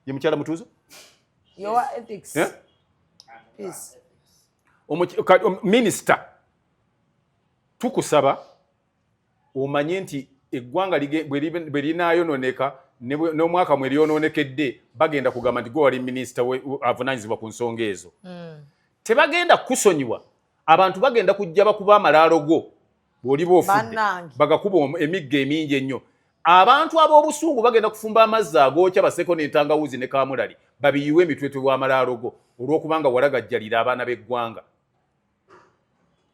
ye mukyala Mutuuzo? Yowa ethics. Eh? Peace. Minisita, tukusaba omanye nti eggwanga bwe linaayonooneka n'omwaka mwe lyonoonekedde, bagenda kugamba nti gwe wali minisita avunaanyizibwa ku nsonga ezo. Tebagenda kukusonyiwa. Abantu bagenda kujja bakuba amalaalo go bw'oliba ofudde. Bannange. Bagakuba emiggo emingi ennyo. Abantu ab'obusungu bagenda kufumba amazzi agookya, baseko n'entangawuzi ne kamulali, babiyiwe emitwetwe w'amalaalo go olw'okubanga walagajjalira abaana b'eggwanga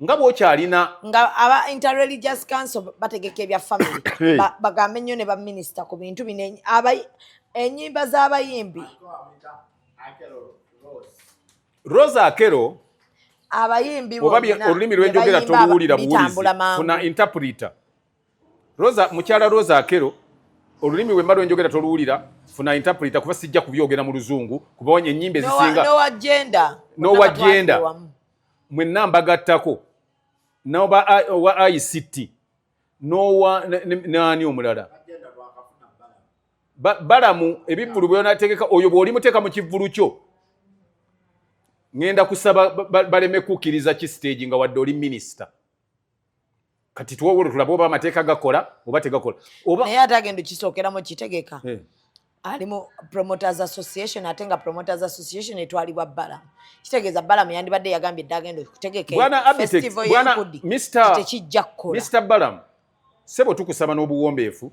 nga bw'okyalina. Nga aba Interreligious Council bategeka ebya family, Hey. Bagambe nnyo ne baminisita ku bintu bino, ennyimba z'abayimbi. Rosa Akero. Abayimbi Oba bonna olulimi lwenjogera bye bayimba toluwulira buwulizi, bitambula mangu. Funa interpreter. Rosa, mukyala Rosa Akero, olulimi bwe mba lwenjogera toluwulira, funa interpreter, kuba sijja kubyogera mu Luzungu, kuba ennyimba ezisinga N'owa gender. N'owa Bonna batwalire gender. wamu. Mwenna mbagattako n'oba owa ICT n'owa nani omulala. Balamu ebivvulu byonategeka oyo bw'olimuteeka mu kivvulu kyo ŋŋenda kusaba baleme kukkiriza ki stage nga wadde oli minisita. Kati tuwowolo tulabe oba amateeka gakola oba tegakola oba Naye ate agenda okisookeramu kitegeka ali mu Promoters Association, ate nga Promoters Association etwalibwa Balamu. Kitegeeza Balamu yandibadde yagambye dde agenda okutegeka Bwana Abitex, festival bwana y'enkudi tekijja kukola. Mr Balamu, ssebo, tukusaba n'obuwombeefu.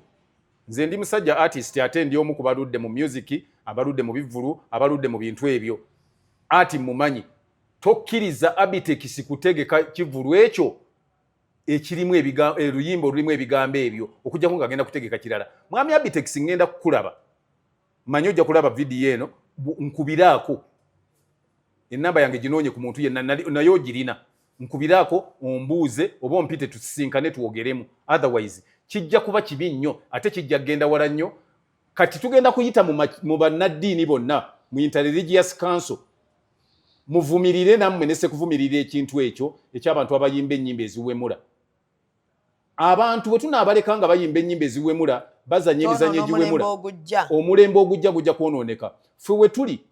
Nze ndi musajja artist, ate ndi omu ku baludde mu music, abaludde mu bivvulu, abaludde mu bintu ebyo. Ati mumanyi, tokkiriza Abitex kutegeka kivvulu ekyo ekirimu oluyimba olulimu ebigambo ebyo, okujjako ng'agenda kutegeka kirala. Mwami Abitex, ngenda kukulaba, manyi ojja kulaba vidiyo eno. Nkubiraako enamba yange, ginoonye ku muntu yenna, naye ogirina. Nkubiraako ombuuze oba ompite tusisinkane twogeremu. Otherwise kijja kuba kibi nnyo, ate kijja kugenda wala nnyo. Kati tugenda kuyita mu bannaddiini bonna, mu Interreligious Council, muvumirire nammwe ne sekuvumirira ekintu ekyo eky'abantu abayimba ennyimba eziwemula. Abantu bwe tunaabaleka nga bayimba ennyimba eziwemula, bazanya emizannyo Twonoona omulembe egiwemula, ogujja. Omulembe ogujja gujja kwonooneka. Ffe we tuli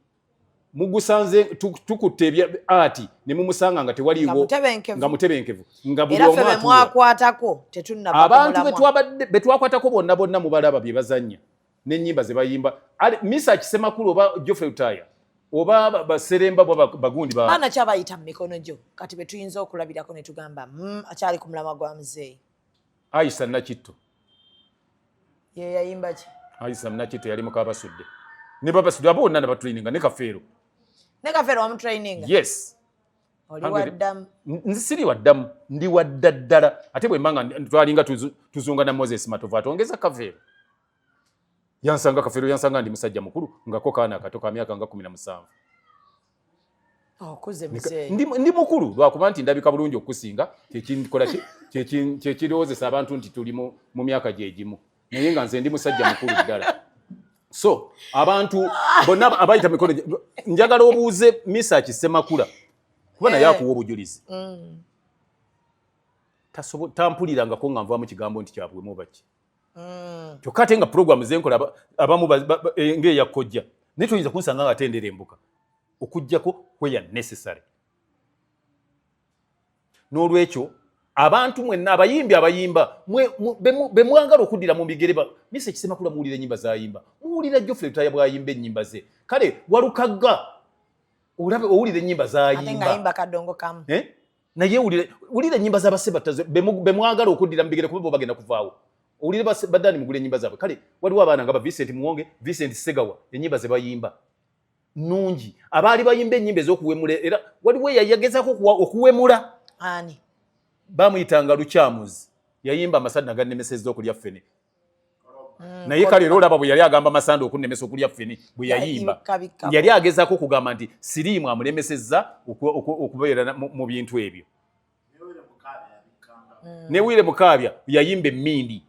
mugusanze tukutte ebya ati ne mumusanga nga tewaliiwo, Nga mutebenkevu. Nga mutebenkevu, nga buli Era omu ffe be atuula. mwakwatako tetunnava ku Abantu mulamwa. be twakwatako bonna bonna mubalaba bye bazannya n'ennyimba ze bayimba. Mesach Semakula oba Geoffrey Lutaaya oba baseremba bwa bagundi ba Baana kyabayita mu mikono gyo kati be tuyinza okulabirako ne tugamba, akyali ku mulamwa gwa muzeeyi." Aisha Nakitto. Ye yayimba ki? Aisha Nakitto yali mukabasudde ne babasudde abo bonna nabatraininga ne Kafeero. Ne Kafeero wamutraininga? Yes. Oli waddamu? Nze siri waddamu, ndi wadda ddala. Ate bwe mba nga twalinga tuzunga na Moses Matovu atongeza Kafeero, yansanga Kafeero, yansanga ndi musajja mukulu ngako kaana akato ka myaka nga 17. Okuze muzeeyi. Ndi mukulu lwakuba nti ndabika bulungi okusinga, kyekinkola ki, kyekirowoozesa abantu nti tuli mu myaka gyegimu, naye nga nze ndi musajja mukulu ddala. So abantu bonna abayita mikono njagala obuuze Mesach Semakula kuba naye akuwa obujulizi. Tampulirangako nga nvaamu kigambo nti kyabuwemu oba ki. Kyokka ate nga puroguramu zenkola abamu ng'eya kojja, naye toyinza kunsanga nga ate nderembuka okuggyako where necessary. N'olwekyo abantu mwenna abayimbi abayimba be mwagala okuddira mu bigere ba Mesach Semakula, muwulira ennyimba zayimba, muwulira Geoffrey Lutaaya bw'ayimba ennyimba ze, kale Walukagga olabe owulira ennyimba Ate zayimba. ng'ayimba kadongo kamu. Eh? Naye wulira ennyimba z'abasebataze be mwagala okuddira mu bigere, kuba bo bagenda kuvaawo. Owulire badani mugula ennyimba zaabwe. Kale waliwo abaana nga ba Vincent Muwonge, Vincent Segawa, ennyimba ze bayimba nungi. Abaali bayimba ennyimba ez'okuwemula, era waliwo eyagezaako okuwemula. Ani? Bamuyitanga Lukyamuzi, yayimba amasanda gannemesezza okulya ffene. Naye kale era olaba bwe yali agamba masanda okunnemesa okulya ffene bwe yayimba, Kabikka. yali agezaako okugamba nti siriimu amulemesezza okubeera mu bintu ebyo. Ne Wire Mukaabya yayimba emmindi.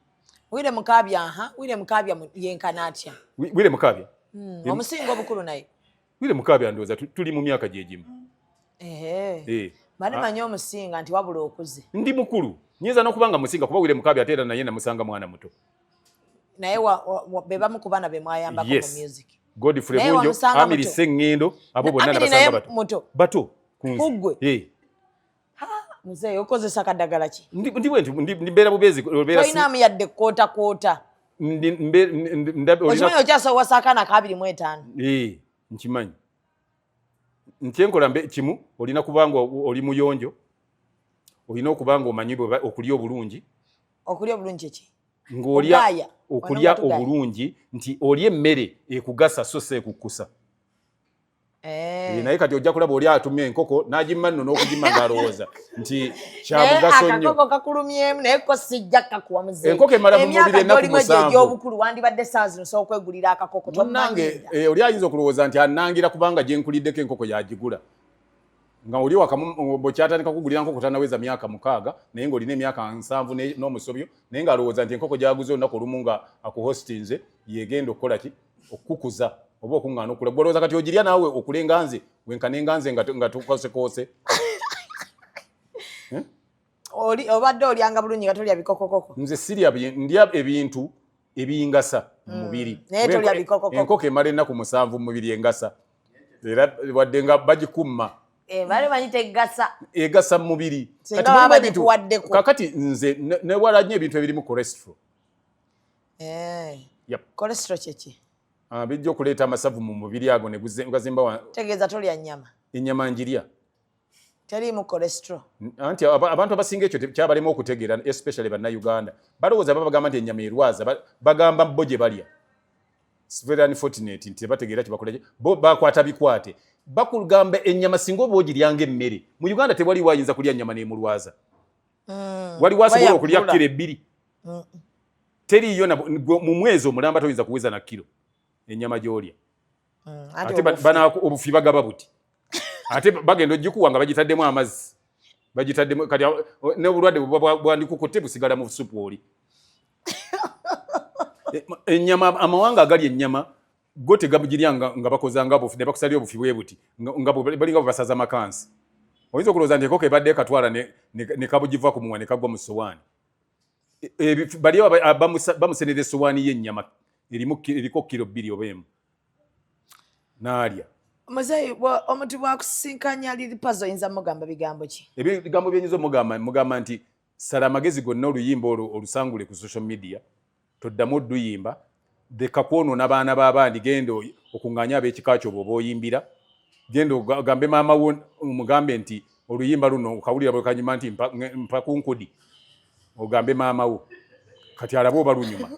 Wire Mukaabya, aha, Wire Mukaabya yenkana atya? Wire Mukaabya? Omusinga obukulu naye. Wire Mukaabya ndowooza tuli mu myaka gye gimu. Ehe. Eh. Bane manyi omusinga nti wabula okuze. Ndi mukulu, nyinza n'okuba nga musinga, kuba Wire Mukaabya ate era naye namusanga mwana muto. Naye be bamu ku baana be mwayambako mu music. Godfrey Naye Bunjo, wamusanga Amiri muto. Sengendo, abo bonna Amiri nabasanga naye bato. muto. Bato ku nze. Kuggwe. Eh. Muzeeyi okozesa kadagala ki? Ndi bwe nti, ndi mbeera bubeezi, obeera si- Tolinaamu yadde kkoota kkoota. Ndi olina- Okimanyi okyasowasa akaana ka 25. Eh, nkimanyi. Nkyenkola mbe kimu, olina kuba nga oli muyonjo, olina okuba nga omanyi okulya obulungi. Okulya obulungi ki? Ng'olya Ogaaya. okulya Wano nga tugaaya. obulungi nti olya emmere ekugasa so si ekukkusa. Naye kati ojja kulaba oli atumya enkoko n'agimma nno n'okugimma ng'alowooza nti kya Naye mugaso nnyo. Akakoko kakulumyemu, naye ko sijja kakuwa muzeeyi. Enkoko emala mu Emyaka mubiri ennaku gy'olimu egyo 7. egy'obukulu wandibadde essaawa zino osobola okwegulira akakoko. Munnange, Tomanyiira. oli ayinza okulowooza nti anangira kubanga gye nkuliddeko enkoko yagigula. Nga oli wakamu, bw'okyatandika kugulira nkoko tannaweza myaka 6, naye ng'olina emyaka 70 n'omusobyo, naye ng'alowooza nti enkoko gy'aguze olunaku olumu nga akuhostinze yegenda okukola ki? Okukukuza oba okuŋŋaana okula. Gwe olowooza kati ogirya naawe okulenga nze, wenkane nga nze nga tukosekose. Oli, obadde olyanga bulungi nga tolya bikokokoko. Nze sirya ndya ebintu Ebingasa mu mubiri. Naye tolya bikokoko. Enkoko emala ennaku 7 mu mubiri engasa, era wadde nga bagikumma. Bali manyi tegasa. Egasa mu mubiri. Singa Kati mulimu baba ebintu- bagikuwaddeko. Kakati nze newala nnyo ebintu ebirimu cholesterol. Yep. Cholesterol kyeki? Bijja okuleeta amasavu mu mubiri ago ne gazimba Tegeeza tolya nnyama. Ennyama njirya. Teriimu cholesterol. Anti abantu abasinga ekyo kyabalema okutegeera, especially bannayuganda. Balowooza babagamba nti ennyama erwaza, bagamba bo gye balya. It's very unfortunate nti tebategeera kye bakola. Bo bakwata bikwate. Bakugamba ennyama singa oba ogirya ng'emmere. Mu Uganda tewaliwo ayinza kulya nnyama n'emulwaza. Waliwo asobola Waya okulya kula. kiro 2. Teriiyo na mu mwezi omulamba toyinza kuweza na kiro ennyama gy'olya. Ate Ate obufi. obufi bagaba buti. Ate bagenda ogikuwa nga bagitaddemu amazzi. Bagitaddemu kati n'obulwadde bwe bwandikukutte busigala mu supu oli. Ennyama, amawanga agali ennyama go tegabugirya nga bakoza nga bufi, ne bakusalira obufi bwe buti, nga balinga bwe basaza makansi. Oyinza okulowooza nti enkoko ebadde ekatwala ne kabugiva ku mumwa ne kagwa mu ssowaani. Bali bamusenera essowaani y'ennyama eriko kiro 2 oba 1. N'alya. Muzeeyi, omuntu bw'akusisinkanya Lil Pazo oyinza mugamba bigambo ki? Ebigambo bye nnyinza mugamba nti sala amagezi gonna oluyimba olwo olusangule ku social media, toddamu odduyimba, leka kwonoona baana b'abandi, genda okuŋŋaanye ab'ekika kyo bw'oba oyimbira, genda ogambe maama wo omugambe nti oluyimba luno okawulira bwe kanyuma nti mpa ku nkudi, ogambe maama wo kati alabe oba lunyuma.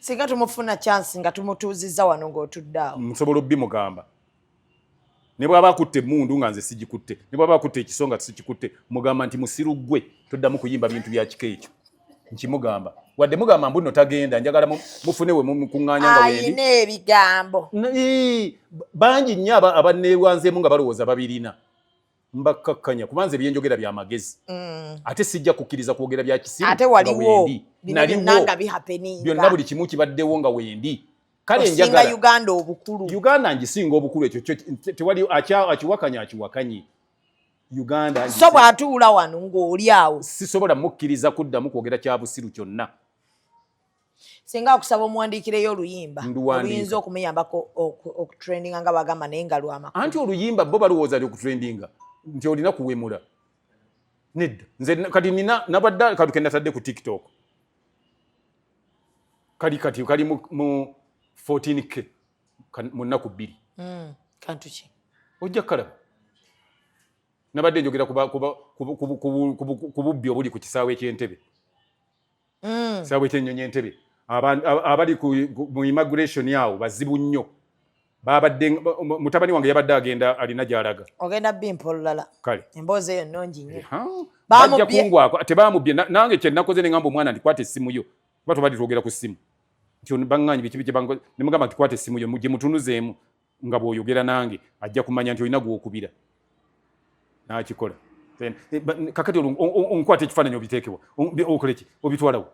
Singa tumufuna chance nga tumutuuzizza wano ng'otudde awo. Nsobola obbimugamba. Ne bw'aba akutte emmundu nga nze sigikutte, ne bw'aba akutte ekiso nga sikikutte, mugamba nti musiru ggwe, toddamu kuyimba bintu bya kika ekyo. Nkimugamba. Wadde mugamba mbu nno tagenda, njagala mufune we mukuŋŋaanya nga wendi. Ayina ebigambo. Bangi nnyo abanneewanzeemu nga balowooza babirina. Mbakkakkanya kuba nze bye njogera bya magezi. Ate sijja kukkiriza kwogera bya kisiru Ate nga waliwo wendi. bino Naliwo. byonna nga bihappeninga. Byonna buli kimu kibaddewo nga wendi. Kale Osinga njagala Uganda obukulu. Uganda ngisinga obukulu, ekyo kyo tewali akiwakanya akiwakanye. Uganda So ngisinga. bw'atuula wano ng'oli awo. Sisobola mukkiriza kuddamu kwogera kya busiru kyonna. Singa akusaba omuwandiikireyo oluyimba, Nduwandiika. oluyinza okumuyambako okutrendinga nga bagamba naye nga lw'amakulu. Anti oluyimba bo balowooza li okutrendinga nti olina kuwemula. Nedda. Nze kati nina nabadde kati ke natadde ku TikTok. Kali kati kali mu 14K mu nnaku 2. Kantu ki? Ojja kukalaba. Nabadde njogera ku bubbi obuli ku kisaawe ky'Entebbe. Kisaawe ky'ennyonyi Entebbe. Abali mu immigration awo bazibu nnyo. Babadde mutabani wange yabadde agenda alina gy'alaga. Ogenda bimpa olulala. Kale. Emboozi eyo nnungi nnyo. Bajja kungwako, tebamubye. Nange kye nakoze ne ngamba omwana nti kwata essimu yo. Kuba tubadde twogera ku ssimu. Nti ono baŋŋaanyi biki biki bankoze. Ne mugamba nti kwata essimu yo, gye mutunuzeemu nga bw'oyogera nange ajja kumanya nti olina gw'okubira. N'akikola. Then, kakati olwo onkwata ekifaananyi obiteekewa. Okole ki? Obitwalawo.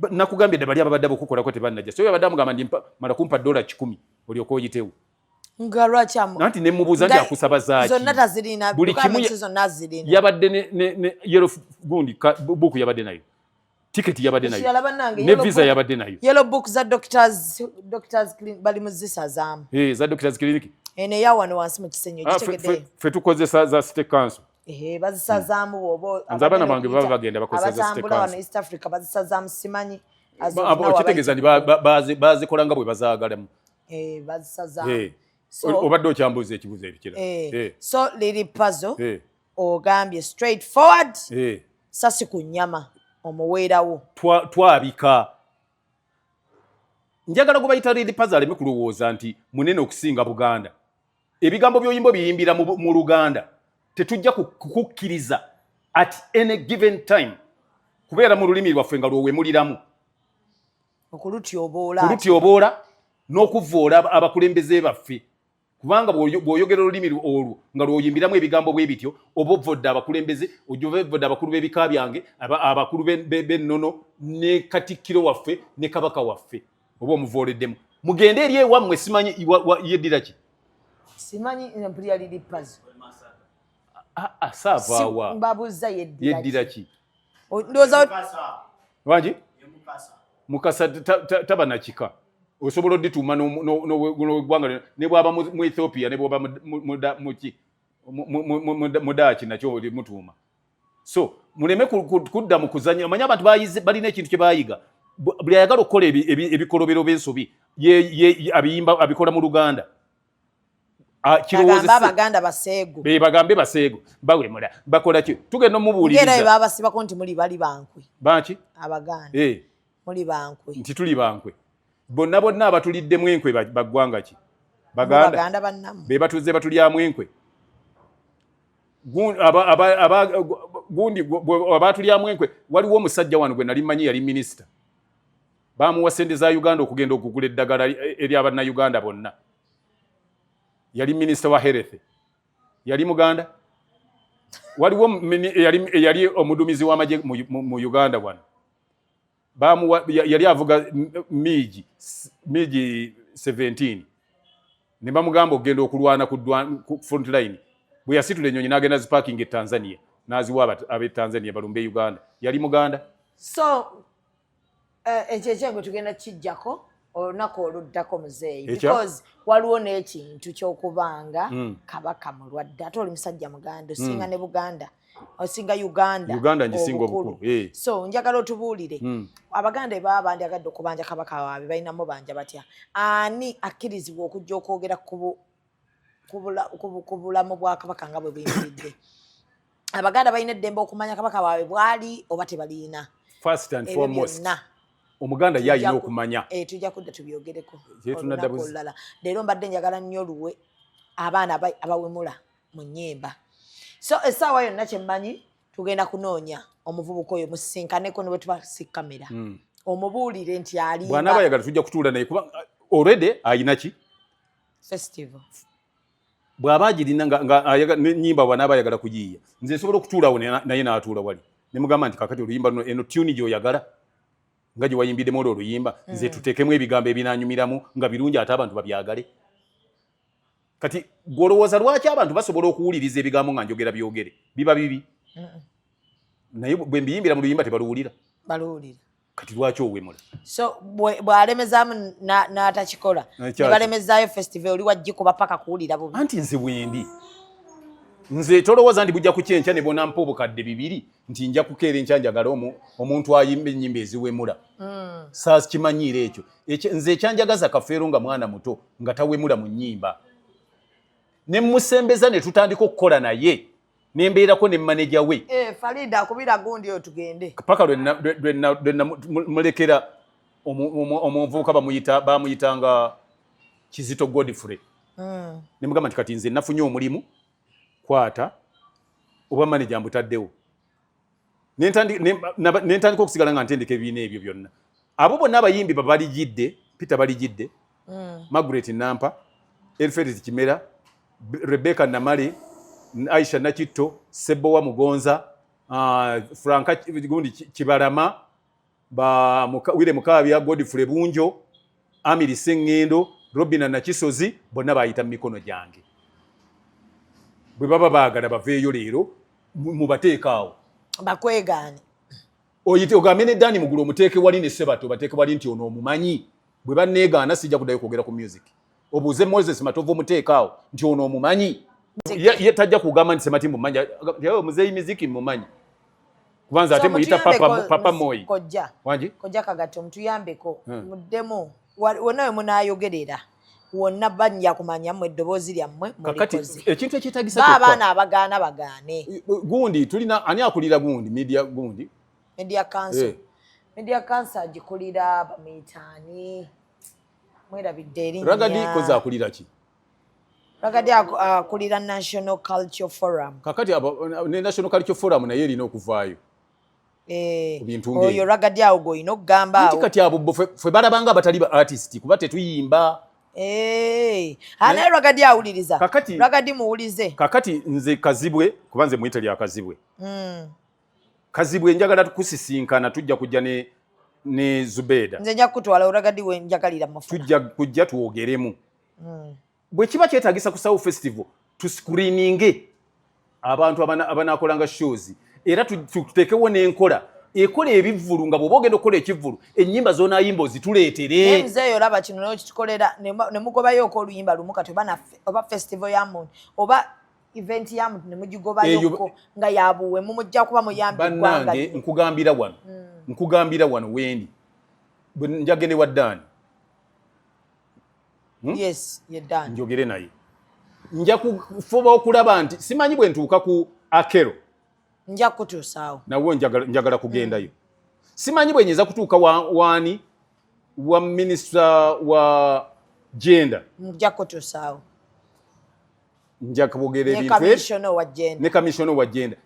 Nakugambye dda bali ababadde abokukolako tebannajja. So yabadde amugamba nti mala kumpa dola 100 olyoke oyitewo. Nga lwaki amu- Anti ne mubuuza nti Nga akusaba zaaki? Zonna tazirina, Buli kimu requirements zonna azirina. Yabadde ne yellow gundi, book yabadde nayo. Ticket yabadde nayo. Ekirala bannange, Ne yellow visa book- yabadde nayo. Yellow book za doctors clinic bali mu zisazaamu. Za doctors clinic. Eno eya wano wansi mu Kisenyi, ogitegedde? Ffe tukozesa za city council. Ehe, bazisazaamu bw'oba Nze abaana abagenda bange baba okuyita bagenda bakozesa za city abatambula wano council. East Africa bazisazaamu simanyi. As of now Okitegeeza nti bazikola nga bwe bazaagalamu. Bazisazaamu. Obadde okyambuuza ekibuuzo ekirala. So Lil Pazo, ogambye straight forward, sasi ku nnyama omuweerawo. Twabika. Njagala gwe bayita Lil Pazo aleme kulowooza nti munene okusinga Buganda. Ebigambo by'oyimba obiyimbira mu Luganda. Tetujja kukukkiriza at any given time kubeera mu lulimi lwaffe nga lw'owemuliramu. Okulutyoboola. Okulutyoboola n'okuvvoola abakulembeze baffe. Kubanga bw'oyogera olulimi olwo nga lw'oyimbiramu ebigambo bwe bityo, oba ovvodde abakulembeze, ojja ovvodde abakulu b'ebika byange, abakulu b'ennono, ne katikkiro waffe, ne kabaka waffe, oba omuvooleddemu. Mugende eri ewammwe, simanyi yeddira ki? Simanyi mpulira Lil Pazo. Saavaawa. Si, mbabuuza yeddira Yeddira ki? ki? Ndowooza Wangi? Mukasa taba na kika, osobola odituuma n'eggwanga, ne bwaba mu Ethiopia, ne bwaba muki, mu Daaki, nakyo mutuuma. So muleme kudda mu kuzanya. Omanyi abantu bayize, balina ekintu kye bayiga. Buli ayagala okukola ebikolobero b'ensobi abiyimba, abikola mu Luganda. Kirowooza Abaganda baseegu. Be bagambe baseegu, bawemula, bakola ki? Tugenda omubuuliriza. Era babasibako nti muli bali bankwe. Baki? Abaganda. Eh. Muli bankwe. Nti tuli bankwe. Bonna bonna abatuliddemu enkwe baggwanga ki? Baganda. Baganda bannamu. Be batuze batulyamu enkwe. Gundi abatulyamu enkwe. Waliwo omusajja wano gwe nali mmanyi, yali minisita, bamuwa sente za Uganda okugenda okugula eddagala eryabannayuganda bonna. Yali minisita wa health, yali Muganda. Waliwo eyali omudumizi w'amagye mu Uganda wano, bamuwa, yali avuga MiG 17, ne bamugamba okugenda okulwana ku front line. Bwe yasitula ennyonyi n'agenda ziparking e Tanzania, n'aziwa ab'e Tanzania balumbe Uganda. Yali Muganda. So ekyo ekyengo tugenda kijjako olunaku oluddako, muzeeyi, because waliwo n'ekintu ky'okubanga Kabaka mulwadde, ate oli musajja Muganda, osinga ne Buganda, osinga Uganda. Uganda ngisinga obukulu. So njagala otubuulire, Abaganda baba bandyagadde okubanja Kabaka waabwe, balinamu banja batya? Ani akkirizibwa okujja okwogera ku bulamu bwa Kabaka nga bwe buyimiridde? Abaganda balina eddembe okumanya Kabaka waabwe bwali oba tebaliina? First and foremost, Omuganda ye alina okumanya. Eh, tujja kudda tubyogereko olunaku olulala. Leero mbadde njagala nnyo luwe abaana abawemula mu nnyimba. So essaawa yonna kyemmanyi, tugenda kunoonya omuvubuka oyo, musisinkaneko ne bwe tuba si kamera, omubuulire nti alimba. Bw'anaaba ayagala, tujja kutuula naye, kuba already ayina ki? Festival. Bw'aba agirina nga nenyimba, bw'anaaba ayagala kuyiiya, nze nsobola okutuulawo naye n'atuula wali ne mugamba nti, "Kakati oluyimba luno, eno tune gy'oyagala nga gye wayimbiddemu olwo oluyimba, nze tuteekemu ebigambo ebinaanyumiramu nga birungi ate abantu babyagale." Kati gw'olowooza lwaki abantu basobola okuwuliriza ebigambo nga njogera byogere biba bibi, naye bwe mbiyimbira mu luyimba tebaluwulira? Baluwulira. Kati lwaki owemula? So bw'alemezaamu n'atakikola, ne balemezaayo festival, oli wagikuba paka kuwulira bubi. Anti nze bwendi, nze tolowooza nti bujja kukyenkya ne bonampa 2000 nti nja kukeera enkya njagala omuntu ayimba ennyimba eziwemula. Saakimanyiira ekyo. Nze ekyanjagaza Kafeero nga mwana muto nga tawemula mu nnyimba, ne musembeza ne tutandika okukola naye, nembeerako ne maneja we. Eh, Farida akubira gundi oyo tugende. Paka lwe namulekera omuvubuka bamuyitanga Kizito Godfrey, nemugamba nti, "Kati nze nafunye omulimu, kwata oba maneja mbutaddewo." Nentandika okusigala nga ntendeka ebibiina ebyo byonna. Abo bonna abayimbi babalijidde: Peter Balijidde, Margaret Nampa, Elfred Kimera, Rebecca Namale, Aisha Nakitto, Sebowa Mugonza, Franka gundi Kibalama, ba Wire Mukabya, Godfrey Bunjo, Amiri Sengendo, Robina Nakisozi, bonna bayita mu mikono gyange. Bwe baba baagala baveeyo leero, mubateeka awo. Bakwegaane. Oyite ogambe ne Dani Mugulu omuteeke wali, ne Sebato bateeke wali nti ono omumanyi. Bwe banneegaana, sijja kuddayo kwogera ku music. Obuuze Moses Matovu, omuteeka awo nti ono omumanyi. Ye tajja kugamba nti Semati mumanyi, muzeeyi miziki mumanyi, kubanza ate muyita papa, papa Moi. Kojja. Wangi? Kojja Kagato, mutuyambeko, muddemu wonna we munaayogerera wonna, bajja kumanya mmwe eddoboozi lyammwe. Kakati mulikoze. Ekintu ekyetagisa ba kyokka abaana abagaana bagaane. Gundi tulina ani akulira gundi media gundi? Media council. Eh. Media council agikulira bamuyitaani? Mwerabidde erinnya. Ragadi koza akulira ki? Ragadi akulira National Culture Forum. Kakati abo ne National Culture Forum naye erina okuvaayo Eh, ku bintu ng'ebyo. Oyo Ragadi awo gw'olina okugamba Anti awo. Kati abo bo ffe balabanga abatali ba artist kuba tetuyimba. Eh, ah, naye Ragadi awuliriza. Ragadi muwulize. Kakati nze Kazibwe, kuba nze muyita lya Kazibwe, Kazibwe, njagala kusisinkana. Tujja kujja ne Zubeda. Nze nja kukutwala Ragadi we njagalira mufuna. Tujja kujja twogeremu. Bwe kiba kyetagisa ku Sawo Festival tuscreeninge abantu abanakolanga shows, era tuteekewo n'enkola. Ekola ebivvulu, nga bw'oba ogenda okukola ekivvulu, ennyimba z'onaayimba ozituleetere. Muzeeyo, olaba kino nokitukolera ne mugobayooko oluyimba lumu kati, oba naffe oba festival ya muntu oba event ya muntu ne mugigobayoko nga yabuwe, mumujja kuba muyambi eggwanga. Bannange, Lino. Nkugambira wano, nkugambira wano wendi. Bwe njagende wa Ddaani, Yes, ye Dan. Njogere naye, nja kufuba okulaba nti simanyi bwe ntuuka ku Akero. Nja kutuusaawo. Nawe njagala kugendayo. Simanyi bwe nyinza kutuuka waani wa minisita wa gender. Nja kutuusaawo. Nja kwogera Ne ebintu ebyo. Commissioner wa gender. Ne commissioner wa gender,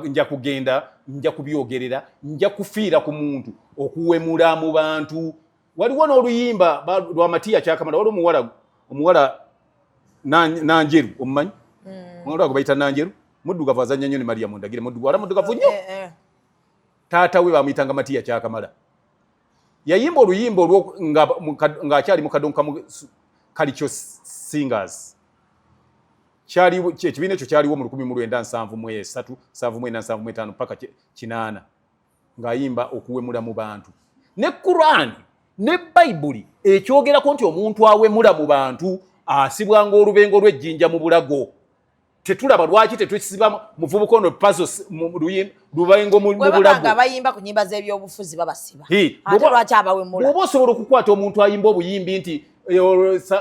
nja kugenda, nja kubyogerera, nja kufiira ku muntu okuwemula mu bantu. Waliwo n'oluyimba lwa Matiya Kyakamala. Waliwo omuwala Nanjeru, omumanyi? Omuwala gwe bayita Nanjeru, muddugavu, azannya nnyo ne Maria Mundagire, muddugavu, muddugavu nnyo. Taata we bamuyitanga Matiya Kyakamala. Yayimba oluyimba olwo ng'akyali mu kadonka mu Culture Singers. Kyaliwo ekibiina ekyo, kyaliwo mu 1973, 74, 75 paka 80, ng'ayimba okuwemula mu bantu. Ne Quran ne Bayibuli ekyogerako nti omuntu awemula mu bantu asibwanga olubengo lw'ejjinja mu bulago. Tetulaba lwaki tetusiba muvubuka ono Pazo lubengo mu Bwe baba bulago. nga bayimba ku nyimba z'ebyobufuzi babasiba, Hi, ate lwaki abawemula? Bw'oba osobola okukwata omuntu ayimba obuyimbi nti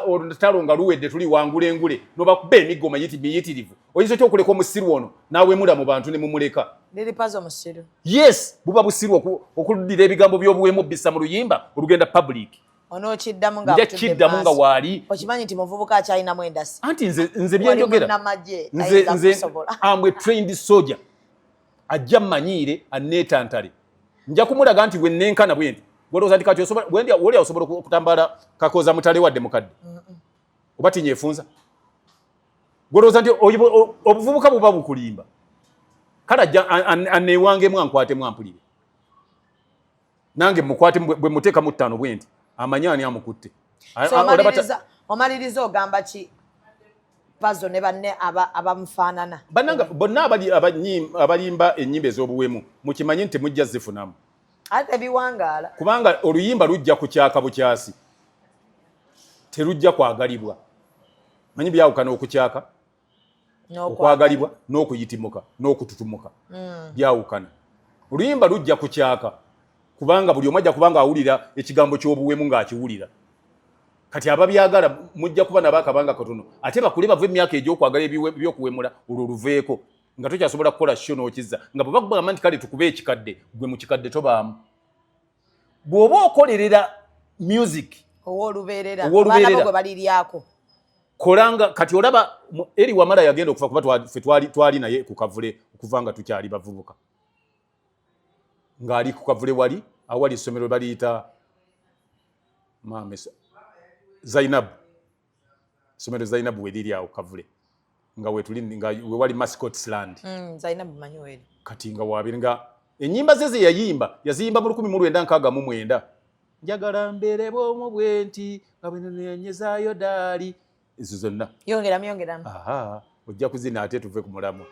olutalo nga luwedde tuli wangula engule, nobakuba emiggo miyitirivu, oyinza otya okuleka omusiru ono n'awemula mu bantu ne mumuleka? Lili Pazo musiru? Yes, buba busiru okuddira ebigambo by'obuwemu bisa mu luyimba olugenda public. Onookiddamu nga Nja atudde kiddamu nga maaso. waali. Okimanyi nti muvubuka akyalinamu endasi? Anti nze Wali byenjogera munnamagye, nze tayinza nze kusobola. am a trained soldier. Ajja mmanyiire, anneetantale. Nja kumulaga nti bwe nenkana bwe nti golowooza nti kati osobola bwendi woli osobola okutambala Kakooza mutale wadde mukadde oba tinyefunza. Golowooza nti obuvubuka buba bukulimba. Kale ajja anneewangemu, ankwatemu, ampulire, nange mukwate. Bwe muteeka mu ttaano bwe nti amanyi ani amukutte. So omaliriza ogamba ki Pazo ne banne abamufaanana? Bannanga bonna abalimba ennyimba ez'obuwemu, mukimanye nti temujja zifunamu. Ate tebiwangaala. Kubanga oluyimba lujja kukyaka bukyasi, terujja kwagalibwa. Manyi byawukana: okukyaka, okwagalibwa n'okuyitimuka n'okututumuka byawukana. Oluyimba lujja kukyaka kubanga buli omu ajja kubanga awulira ekigambo ky'obuwemu ng'akiwulira. Kati ababyagala mujja kuba nabo akabanga katono, ate bakule bava emyaka egy'okwagala ebyokuwemula olwo luveeko, nga tokyasobola kukola show n'okizza nga bwe bakugamba nti kale tukube ekikadde, gwe mu kikadde tobaamu. Bw'oba okolerera music ow'olubeerera, Ow'olubeerera. abaana bo gwe baliryako. Kolanga kati olaba Eri Wamala yagenda okufa kuba ffe twali naye ku kavule okuva nga tukyali bavubuka, ng'ali ku kavule wali awali essomero baliyita maama Zainabu, essomero Zainabu weriri awo kavule nga wetuli, nga wewali Mascotsland. Zainabu manyi weri. Kati nga wabiri nga ennyimba ze ze yayimba, yaziyimba mu 1969, njagala mbeere bwomu bwe nti nga bwe nenyezaayo daali, ezo zonna. Yongeramu, yongeramu. Aha, ojja kuzina ate tuve ku mulamwa.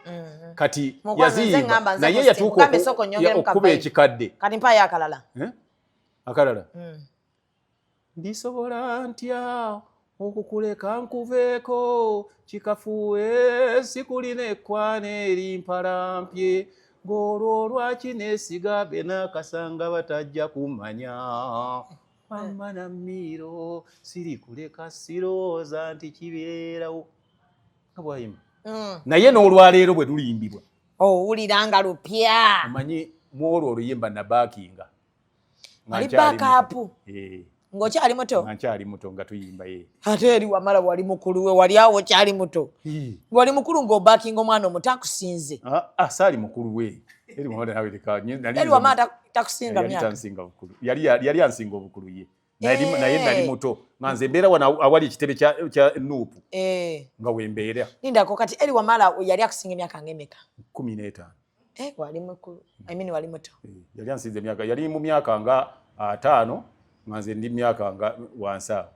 Kati Mukwano, nze yaziyimba ŋŋamba nze naye hosting. yatuuka Mugambe sooka onyongeremu okuba ka vibe. ekikadde. Kati mpayo akalala. Eh? Akalala. Ndisobola ntya okukuleka nkuveeko, kikafuwe sikulina ekkwana erimpalampye, ng'olwo lwaki neesiga be naakasanga batajja kumanya. Mama Namiiro, sirikuleka, sirowooza nti kibeerawo, nga bwayimba. Naye n'olwaleero bwe lulimbibwa owulira nga lupya. Omanyi mwolwo oluyimba nabaakinga nga Oli nkyali backup. muto. Eh, Ng'okyali muto? Nga nkyali muto nga tuyimba ye. Ate eri Wamala wali mukulu we, wali awo okyali muto, wali mukulu ng'obakinga omwana omuto akusinze. Ah, ah, saali mukulu we. Eri Wamala nawe leka nali Eri Wamala takusinga yali myaka? Tansinga bukulu. Yali ansinga obukulu ye. Naye nali muto nga nze mbeera wano awali ekitebe kya NUP nga wembeera. Lindako, kati Eri Wamala yali akusinga emyaka ng'emeka? 15. Eh, wali mukulu, I mean wali muto. Eh, yali ansinze emyaka, yali mu myaka nga 50 nga nze ndi myaka nga wansi awo.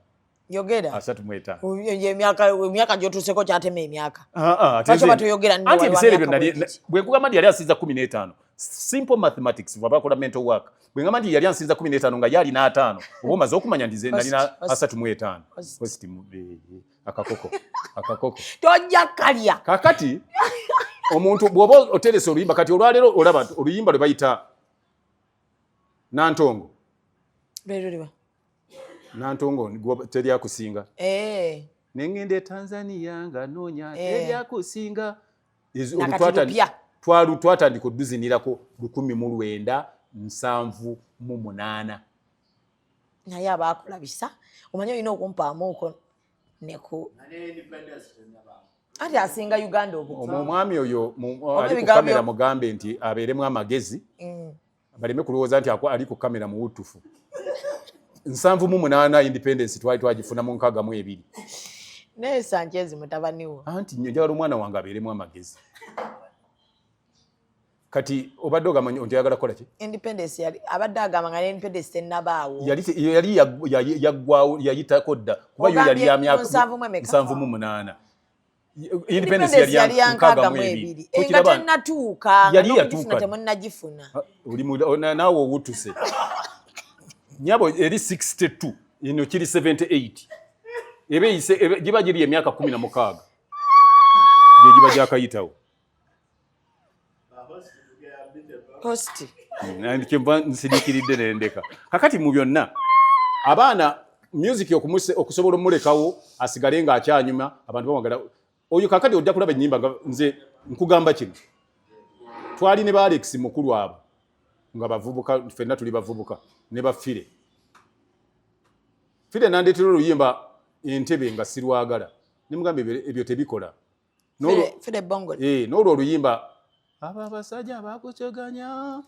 Yogera. 35. Emyaka gy'otuuseko kyatema emyaka. Ah, ah, ate Lwaki oba toyogera nno anti wali wa ebiseera ebyo myaka nali bwe giti? Bwe nkugamba nti yali asinza 15. Simple mathematics, abakola mental work. Bwe ngamba nti yali ansinza 15 nga yali n'ataano, oba omaze okumanya nti nze nalina 35. Host, akakoko akakoko. Tojja kalya. Kakati omuntu bw'oba oteresa oluyimba, kati olwaleero olaba oluyimba lwe bayita Nantongo. Lwe Nantongo teryakusinga. Eh. Nengenda e Tanzania nga noonya Eh. teryakusinga. Nakati lupya. Twatandika oduzinirako 1978. Naye abaakulabisa, omanyi olina okumpaamuuko neku ati asinga Uganda obukulu. Omwami oyo Oba ali ku ebigambo kamera, mugambe nti abeeremu amagezi, baleme kulowooza nti ali ku kamera muwutufu. 78 independence twali twagifuna mu 62. Naye Sanchez mutabani wo. Anti nnyo njagala omwana wange abeeremu amagezi. Kati obadde ogamba nti oyagala kukola ki? Independence yali abadde agamba nga ne independence tennabaawo. Yali yaggwawo, yayitako dda, kuba yo yali Ogambye ya myaka mu nsanvu mu emeka? 78. Independence Independence yali ya 62. 62. Eh, nga Tokiraba? tennatuuka, nga Yali n'okugifuna yatuuka. temunnagifuna. Ah, naawe owutuse nyabo, eri 62, eno kiri 78, eba eyise giba giri emyaka 16 gye giba gyakayitawo. Host. Kyenva nsiriikiridde nendeka. Kakati mu byonna abaana music okusobola omulekawo asigale ng'akyanyuma, abantu bamwagala oyo. Kakati ojja kulaba ennyimba nga nze nkugamba kino, twali ne ba Alex Mukulu abo nga bavubuka, ffenna tuli bavubuka, ne bafire fire nandeetera oluyimba Entebe nga sirwagala, nemugamba ebyo tebikola. Fire Bongo. Eh, n'olwo oluyimba abo abasajja bakukyoganya.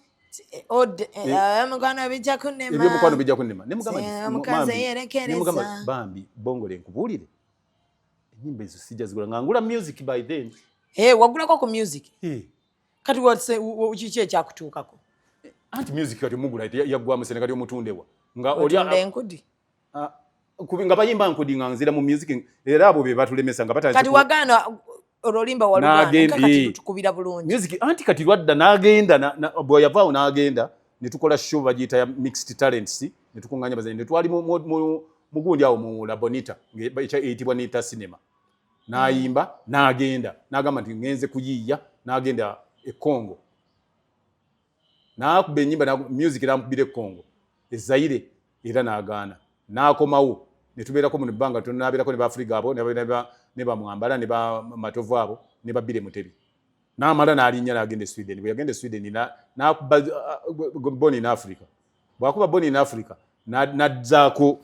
Ebyomukwano bijja kunnema. Ebyomukwano bijja kunnema. Nemugamba nti, Omukazi bambi, eyerekereza. nemugamba, bambi Bongole, nkubuulire, ennyimba ezo sijja zigula, nga ngula music by then. Eh, wagulako ku music? Eh. Kati kiki ekyakutuukako? Anti music kati omugula yaggwamu sente, kati omutundewa nga oli Otunda enkudi. Ah, nga bayimba nkudi nga nzira mu music, era abo be batulemesa nga batandise Kati wagaana olwolimba, walugaana. Kati lutukubira bulungi. Music anti kati lwadda n'agenda bwe yavaawo n'agenda ne tukola show bagiyita ya Mixed Talents, ne tukuŋŋaanya bazanyi ne twali mugundi awo mu La Bonita eyitibwa Nita Cinema, n'ayimba n'agenda n'agamba nti ŋŋenze kuyiiya, n'agenda e Congo n'akuba ennyimba, music n'amukubira e Congo, e Zaire era n'agaana, n'akomawo ne tubeerako mu bbanga tono, n'abeerako ne Baafrika abo ne bamwambala ne bamatovu abo ne babire Mutebi, n'amala n'alinnya n'agenda e Sweden. Bwe yagenda e Sweden n'akuba Born in Africa. Bw'akuba Born in Africa n'azzaako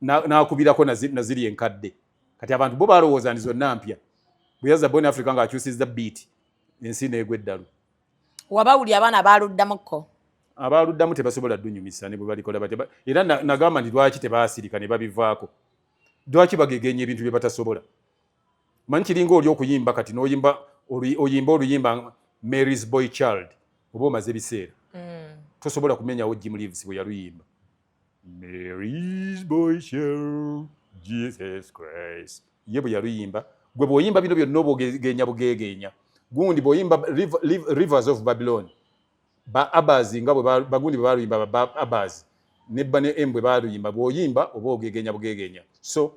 n'akubirako naziri enkadde. Kati abantu bo balowooza nti zonna mpya. Bwe yazza Born in Africa ng'akyusizza beat, ensi n'egwa eddalu. Wabawuli abaana baluddamuko. Abaluddamu tebasobola dunyumisa ne bwe balikola batya. Era nagamba nti lwaki tebaasirika ne babivaako? Lwaki bagegenya ebintu bye batasobola? Manyi kiringa oli okuyimba kati n'oyimba oyimba oluyimba Mary's Boy Child, oba omaze ebiseera tosobola kumenyawo Jim Reeves bwe yaluyimba, Mary's Boy Child, Jesus Christ. Ye bwe yaluyimba, gwe bw'oyimba bino byonna oba ogegenya bugegenya. Gundi bw'oyimba Rivers of Babylon, ba Abaz nga bwe bagundi bwe baluyimba, ba Abaz ne ba ne M bwe baluyimba, bw'oyimba oba ogegenya bugegenya. So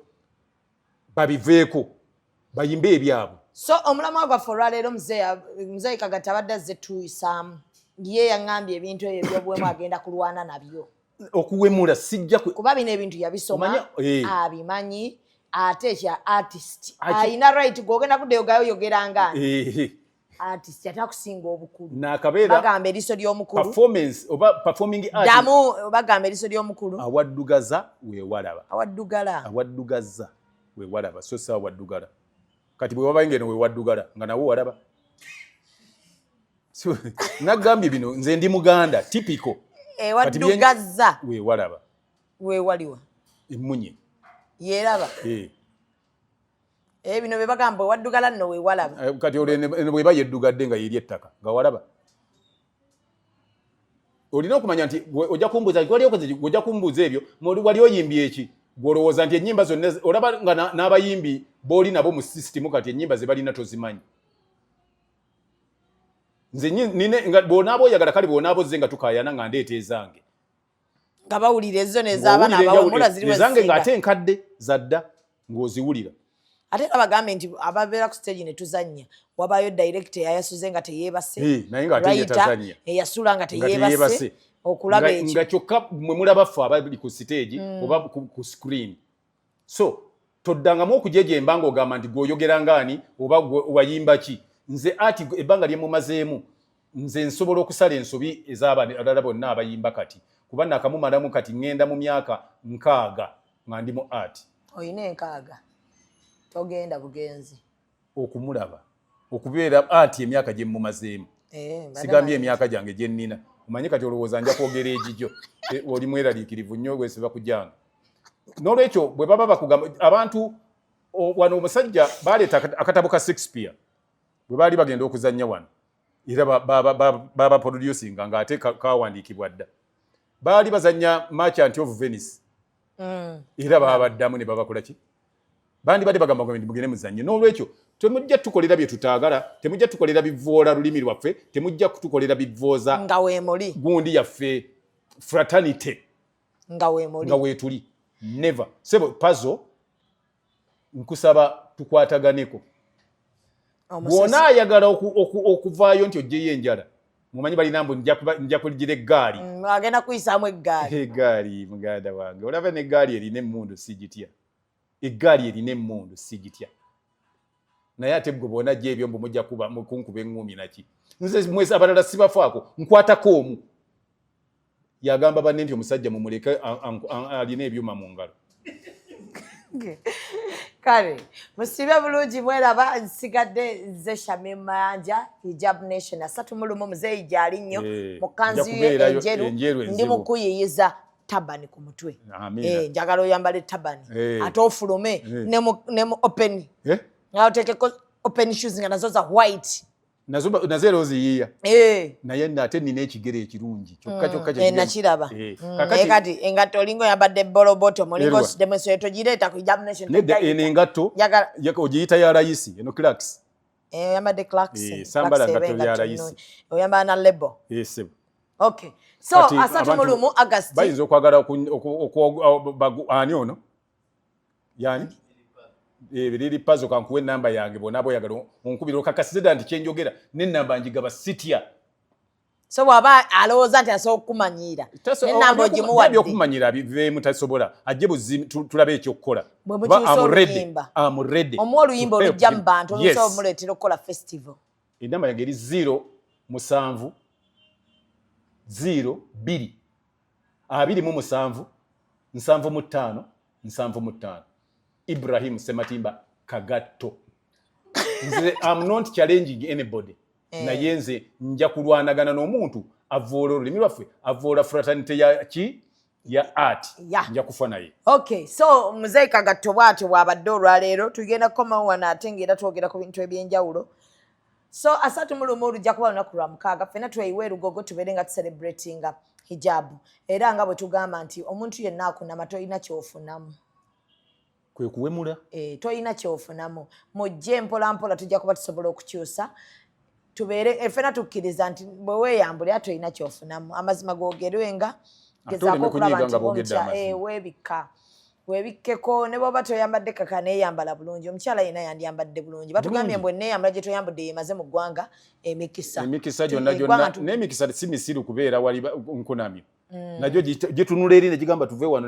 babiveeko bayimbe ebyabwe. So omulamwa gwaffe olwaleero, muzeeyi Kagatta abadde azze tuyisaamu, ye yaŋŋambye ebintu ebyo ebyobuwemu agenda kulwana nabyo. Okuwemula sijja Kuba bino ebintu yabisoma, Omanya. abimanyi, ate ekya artist alina right gwogenda kuddayo gayo yogeranga artist ate akusinga obukulu. Nakabeera Bagamba eriiso ly'omukulu performance oba performing art. Ddamu, bagamba eriiso ly'omukulu Awaddugaza weewalaba. Awaddugala. Awaddugaza weewalaba, so si awaddugala. Kati bwe wabaye ngeno wewaddugala nga nawe walaba. So, nagambye bino nze ndi Muganda typical. Ewaddugaza weewalaba. Weewaliwa? Emunye. Yeeraba. Eh. Eh, bino bye bagamba ewaddugala nno weewalaba. Eh, kati olwo eno bweba yeddugadde nga yeri ettaka nga walaba, olina okumanya nti ojja kumbuuza wali okoze ki? Ojja kumbuuza ebyo wali oyimbye eki, gwolowooza nti ennyimba zonna olaba nga n'abayimbi b'oli nabo mu sisitimu kati ennyimba ze balina tozimanyi. Nze nine nga bw'onaaba oyagala, kale bw'onaaba ozze nga tukaayana nga ndeeta ezange. Nga bawulira ezo nez'abaana abawumula ziri. Ezange ng'ate enkadde zadda ng'oziwulira. Ate era bagambe nti ababeera ku stage ne tuzannya, wabaayo director eyayasuze nga teyeebase, naye ng'ate ye tazannya. Eyasula nga teyeebase okulaba ekyo. Nga kyokka mwe mulaba ffe abali ku stage oba ku screen. So toddangamu okujejemba ng'ogamba nti gweoyogera ngaani oba wayimba ki. Nze ati ebbanga lye mumazeemu, nze nsobola okusala ensobi ez'abalala bonna abayimba kati, kuba nakamumalamu kati ŋŋenda mu myaka 60 nga ndi mu art. Oyina 60, togenda bugenzi. Okumulaba okubeera ati emyaka gye mumazeemu. Sigambye emyaka gyange gye nnina. Omanyi kati olowooza nja kwogera egigyo. Oli mweraliikirivu nnyo, wesiba kujanga. N'olwekyo bwe baba bakugamba abantu wano, omusajja baleeta akatabo ka Shakespeare bwe baali bagenda okuzannya wano, era baba producinga ng'ate kawandiikibwa dda. Baali bazannya Merchant of Venice. Era babaddamu ne babakola ki bandibadde bagamba nti mugende muzannye. N'olwekyo temujja tukolera bye tutaagala, temujja tukolera bivoola lulimi lwaffe, temujja kutukolera bivooza nga weemuli gundi yaffe, fraternity. Nga weemuli. Nga weetuli, never. Sebo Pazo, nkusaba tukwataganeko. Bw'ona ayagala okuvaayo nti ogyeyo enjala, mumanyi balina mbu nja kuligira eggaali. Agenda kuyisaamu eggaali. Eggaali, muganda wange, olaba n'eggaali erina emmundu sigitya. Eggaali erina emmundu sigitya, naye ate gwe bwona gye ebyo mbu mujja kunkuba eŋŋumi naki. Nze mwezi abalala sibafaako, nkwatako omu yagamba banne nti omusajja mumuleke alina ebyuma mu ngalo. Kale musibe bulungi, mweraba. Nsigadde nze Shamim Mayanja, Hijab Nation. 31 muzeeyi gyali nnyo mu kanzu nja ye kubeerayo enjeru. Enjeru Ndi enzibu. mu kuyiyiza turban ku mutwe. Amiina. Njagala oyambale turban ate ofulume ne mu open nga otekeko open shoes nga nazo za white. Nazo era oziyiiya. Naye nno ate nina ekigere ekirungi kyokka kyokka Nakiraba. Naye kati engatto olinga oyambadde boloboto mulinga Erwa. Osiddemu ensoyo, togireeta ku Hijab Nation. Nedda, eno engatto Njagala ogiyita ya layisi, eno Clarks. Oyambadde Clarks. Sambala Clarks eba ngatto ya engatto layisi. nnungi. Oyambala na label. Sebo. Okay, so Kati 31 abantu August. Bayinza okwagala ani ono yani Liri Pazo, kankuwa enamba yange bwona boyagala onkubira okakasize ddala nti kyenjogera n'enamba njigaba, sitya. So bw'aba alowooza nti asobola okukumanyiira, n'enamba ogimuwadde. Ebyokumanyira biveemu, tasobola. Ajje buzi tulabe ekyokukola. Bwe mukyusa oluyimba. I'm ready. Omuwa oluyimba to help olujja him. mu bantu olusobola omuleetera okukola festival. Enamba yange eri 0 7 0 2 27 75 75. Ibrahim Sematimba Kagatto. Nze am not challenging anybody, naye nze nja kulwanagana n'omuntu avoola olulimi lwaffe, avoola fraternity ya ki ya art. Nja kufa naye. Okay, so muzeeyi Kagatto bw'atyo bw'abadde olwaleero. Tugenda kukomawo wano ate ng'era twogera ku bintu ebyenjawulo. So 31 olujja kuba lunaku lwa mukaaga, ffenna tweyiwe erugogo tubeere nga tucelebratinga hijabu. Era nga bwe tugamba nti omuntu yenna akunama tolina kyofunamu. Kwe kuwemula. Tolina kyofunamu. Mujje mpola mpola, tujja kuba tusobola okukyusa tubeere ffenna tukkiriza nti bwe weeyambulira tolina kyofunamu. Amazima googerwenga. Ate Gezaako oleme okulaba kunyiiga nti nga boogedde bwomutya amazima. Weebikka, weebikkeko ne bw'oba toyambadde kaka, neeyambala bulungi. Omukyala yenna yandiyambadde bulungi. Batugambye Bulungi. mbu neeyambala gye toyambudde yemaze mu ggwanga emikisa. Emikisa gyonna Eggwanga gyonna n'emikisa si misiru kubeera wali nkunamyo. Nagyo gitunula eri ne gigamba tuve wano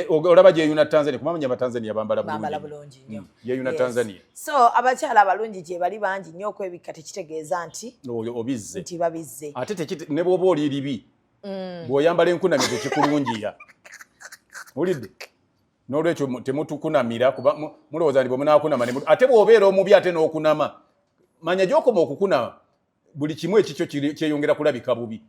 olaba gyeyuna Tanzania, kumamanya Abatanzania bambala bambala bulungi. Bulungi nnyo. Yeyuna Tanzania. So abakyala abalungi gye bali bangi nnyo. Okwebikka tekitegeeza nti Oyo obizze. Nti babizze. Ate ne bw'oba oli libi, bw'oyambala enkunamyo tekikulungiya, owulidde? N'olwekyo temutukunamira kuba mulowooza nti bwe munaakunama ate bw'obeera omubi ate n'okunama, manya gy'okoma okukunama buli kimu ekikyo kyeyongera kulabika bubi.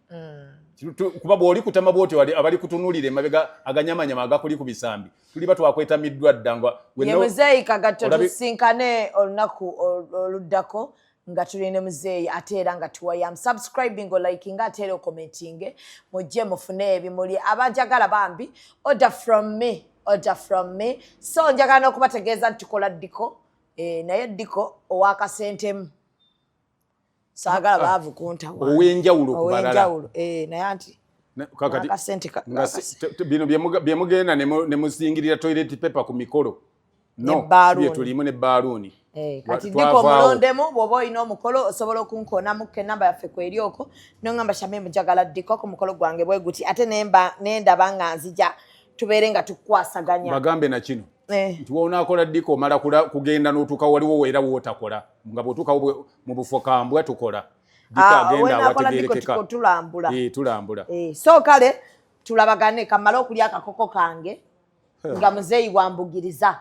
Kuba bw'oli kutama bw'otyo abali kutunuulira emabega aganyamanyama agakuli ku bisambi, tuliba twakwetamiddwa dda nga Ye muzeeyi Kagatto. Tusinkane olunaku oluddako nga tuli ne muzeeyi ate era nga tuwayam. Subscribing, oliking ate era ocommentinge. Mujje mufune ebimuli. Abanjagala bambi, order from me, order from me. So njagala n'okubategeeza nti tukola decor, naye decor owakasentemu. Saagala baavu kuntawa. Ow'enjawulo ku balala. Ow'enjawulo, eh, naye anti Kakati akasente nga bino bye mugenda ne musingirira toilet paper ku mikolo, no. N'ebbaaluuni. Bye tulimu n'ebbaaluuni. Eh, kati Twavaawo. Diko omulondemu, bw'oba olina omukolo osobola okunkonamu enamba yaffe kweri okwo, noŋŋamba, "Shamimu, njagala Diko ku mukolo gwange bwe guti," ate nemba nendaba nga nzija tubeere nga tukwasaganya. Bagambe na kino Eh. nti wonaakola Diko omala kugenda n'otuuka, waliwo weera wootakola nga bw'otuukawo mu bufo kambwa tukola Diko Ah, agenda wenaakola Diko awategeerekeka. Tulambula. Eh, tulambula. Eh, so kale tulabagane, kamale okulya akakoko kange nga muzeeyi wambugiriza.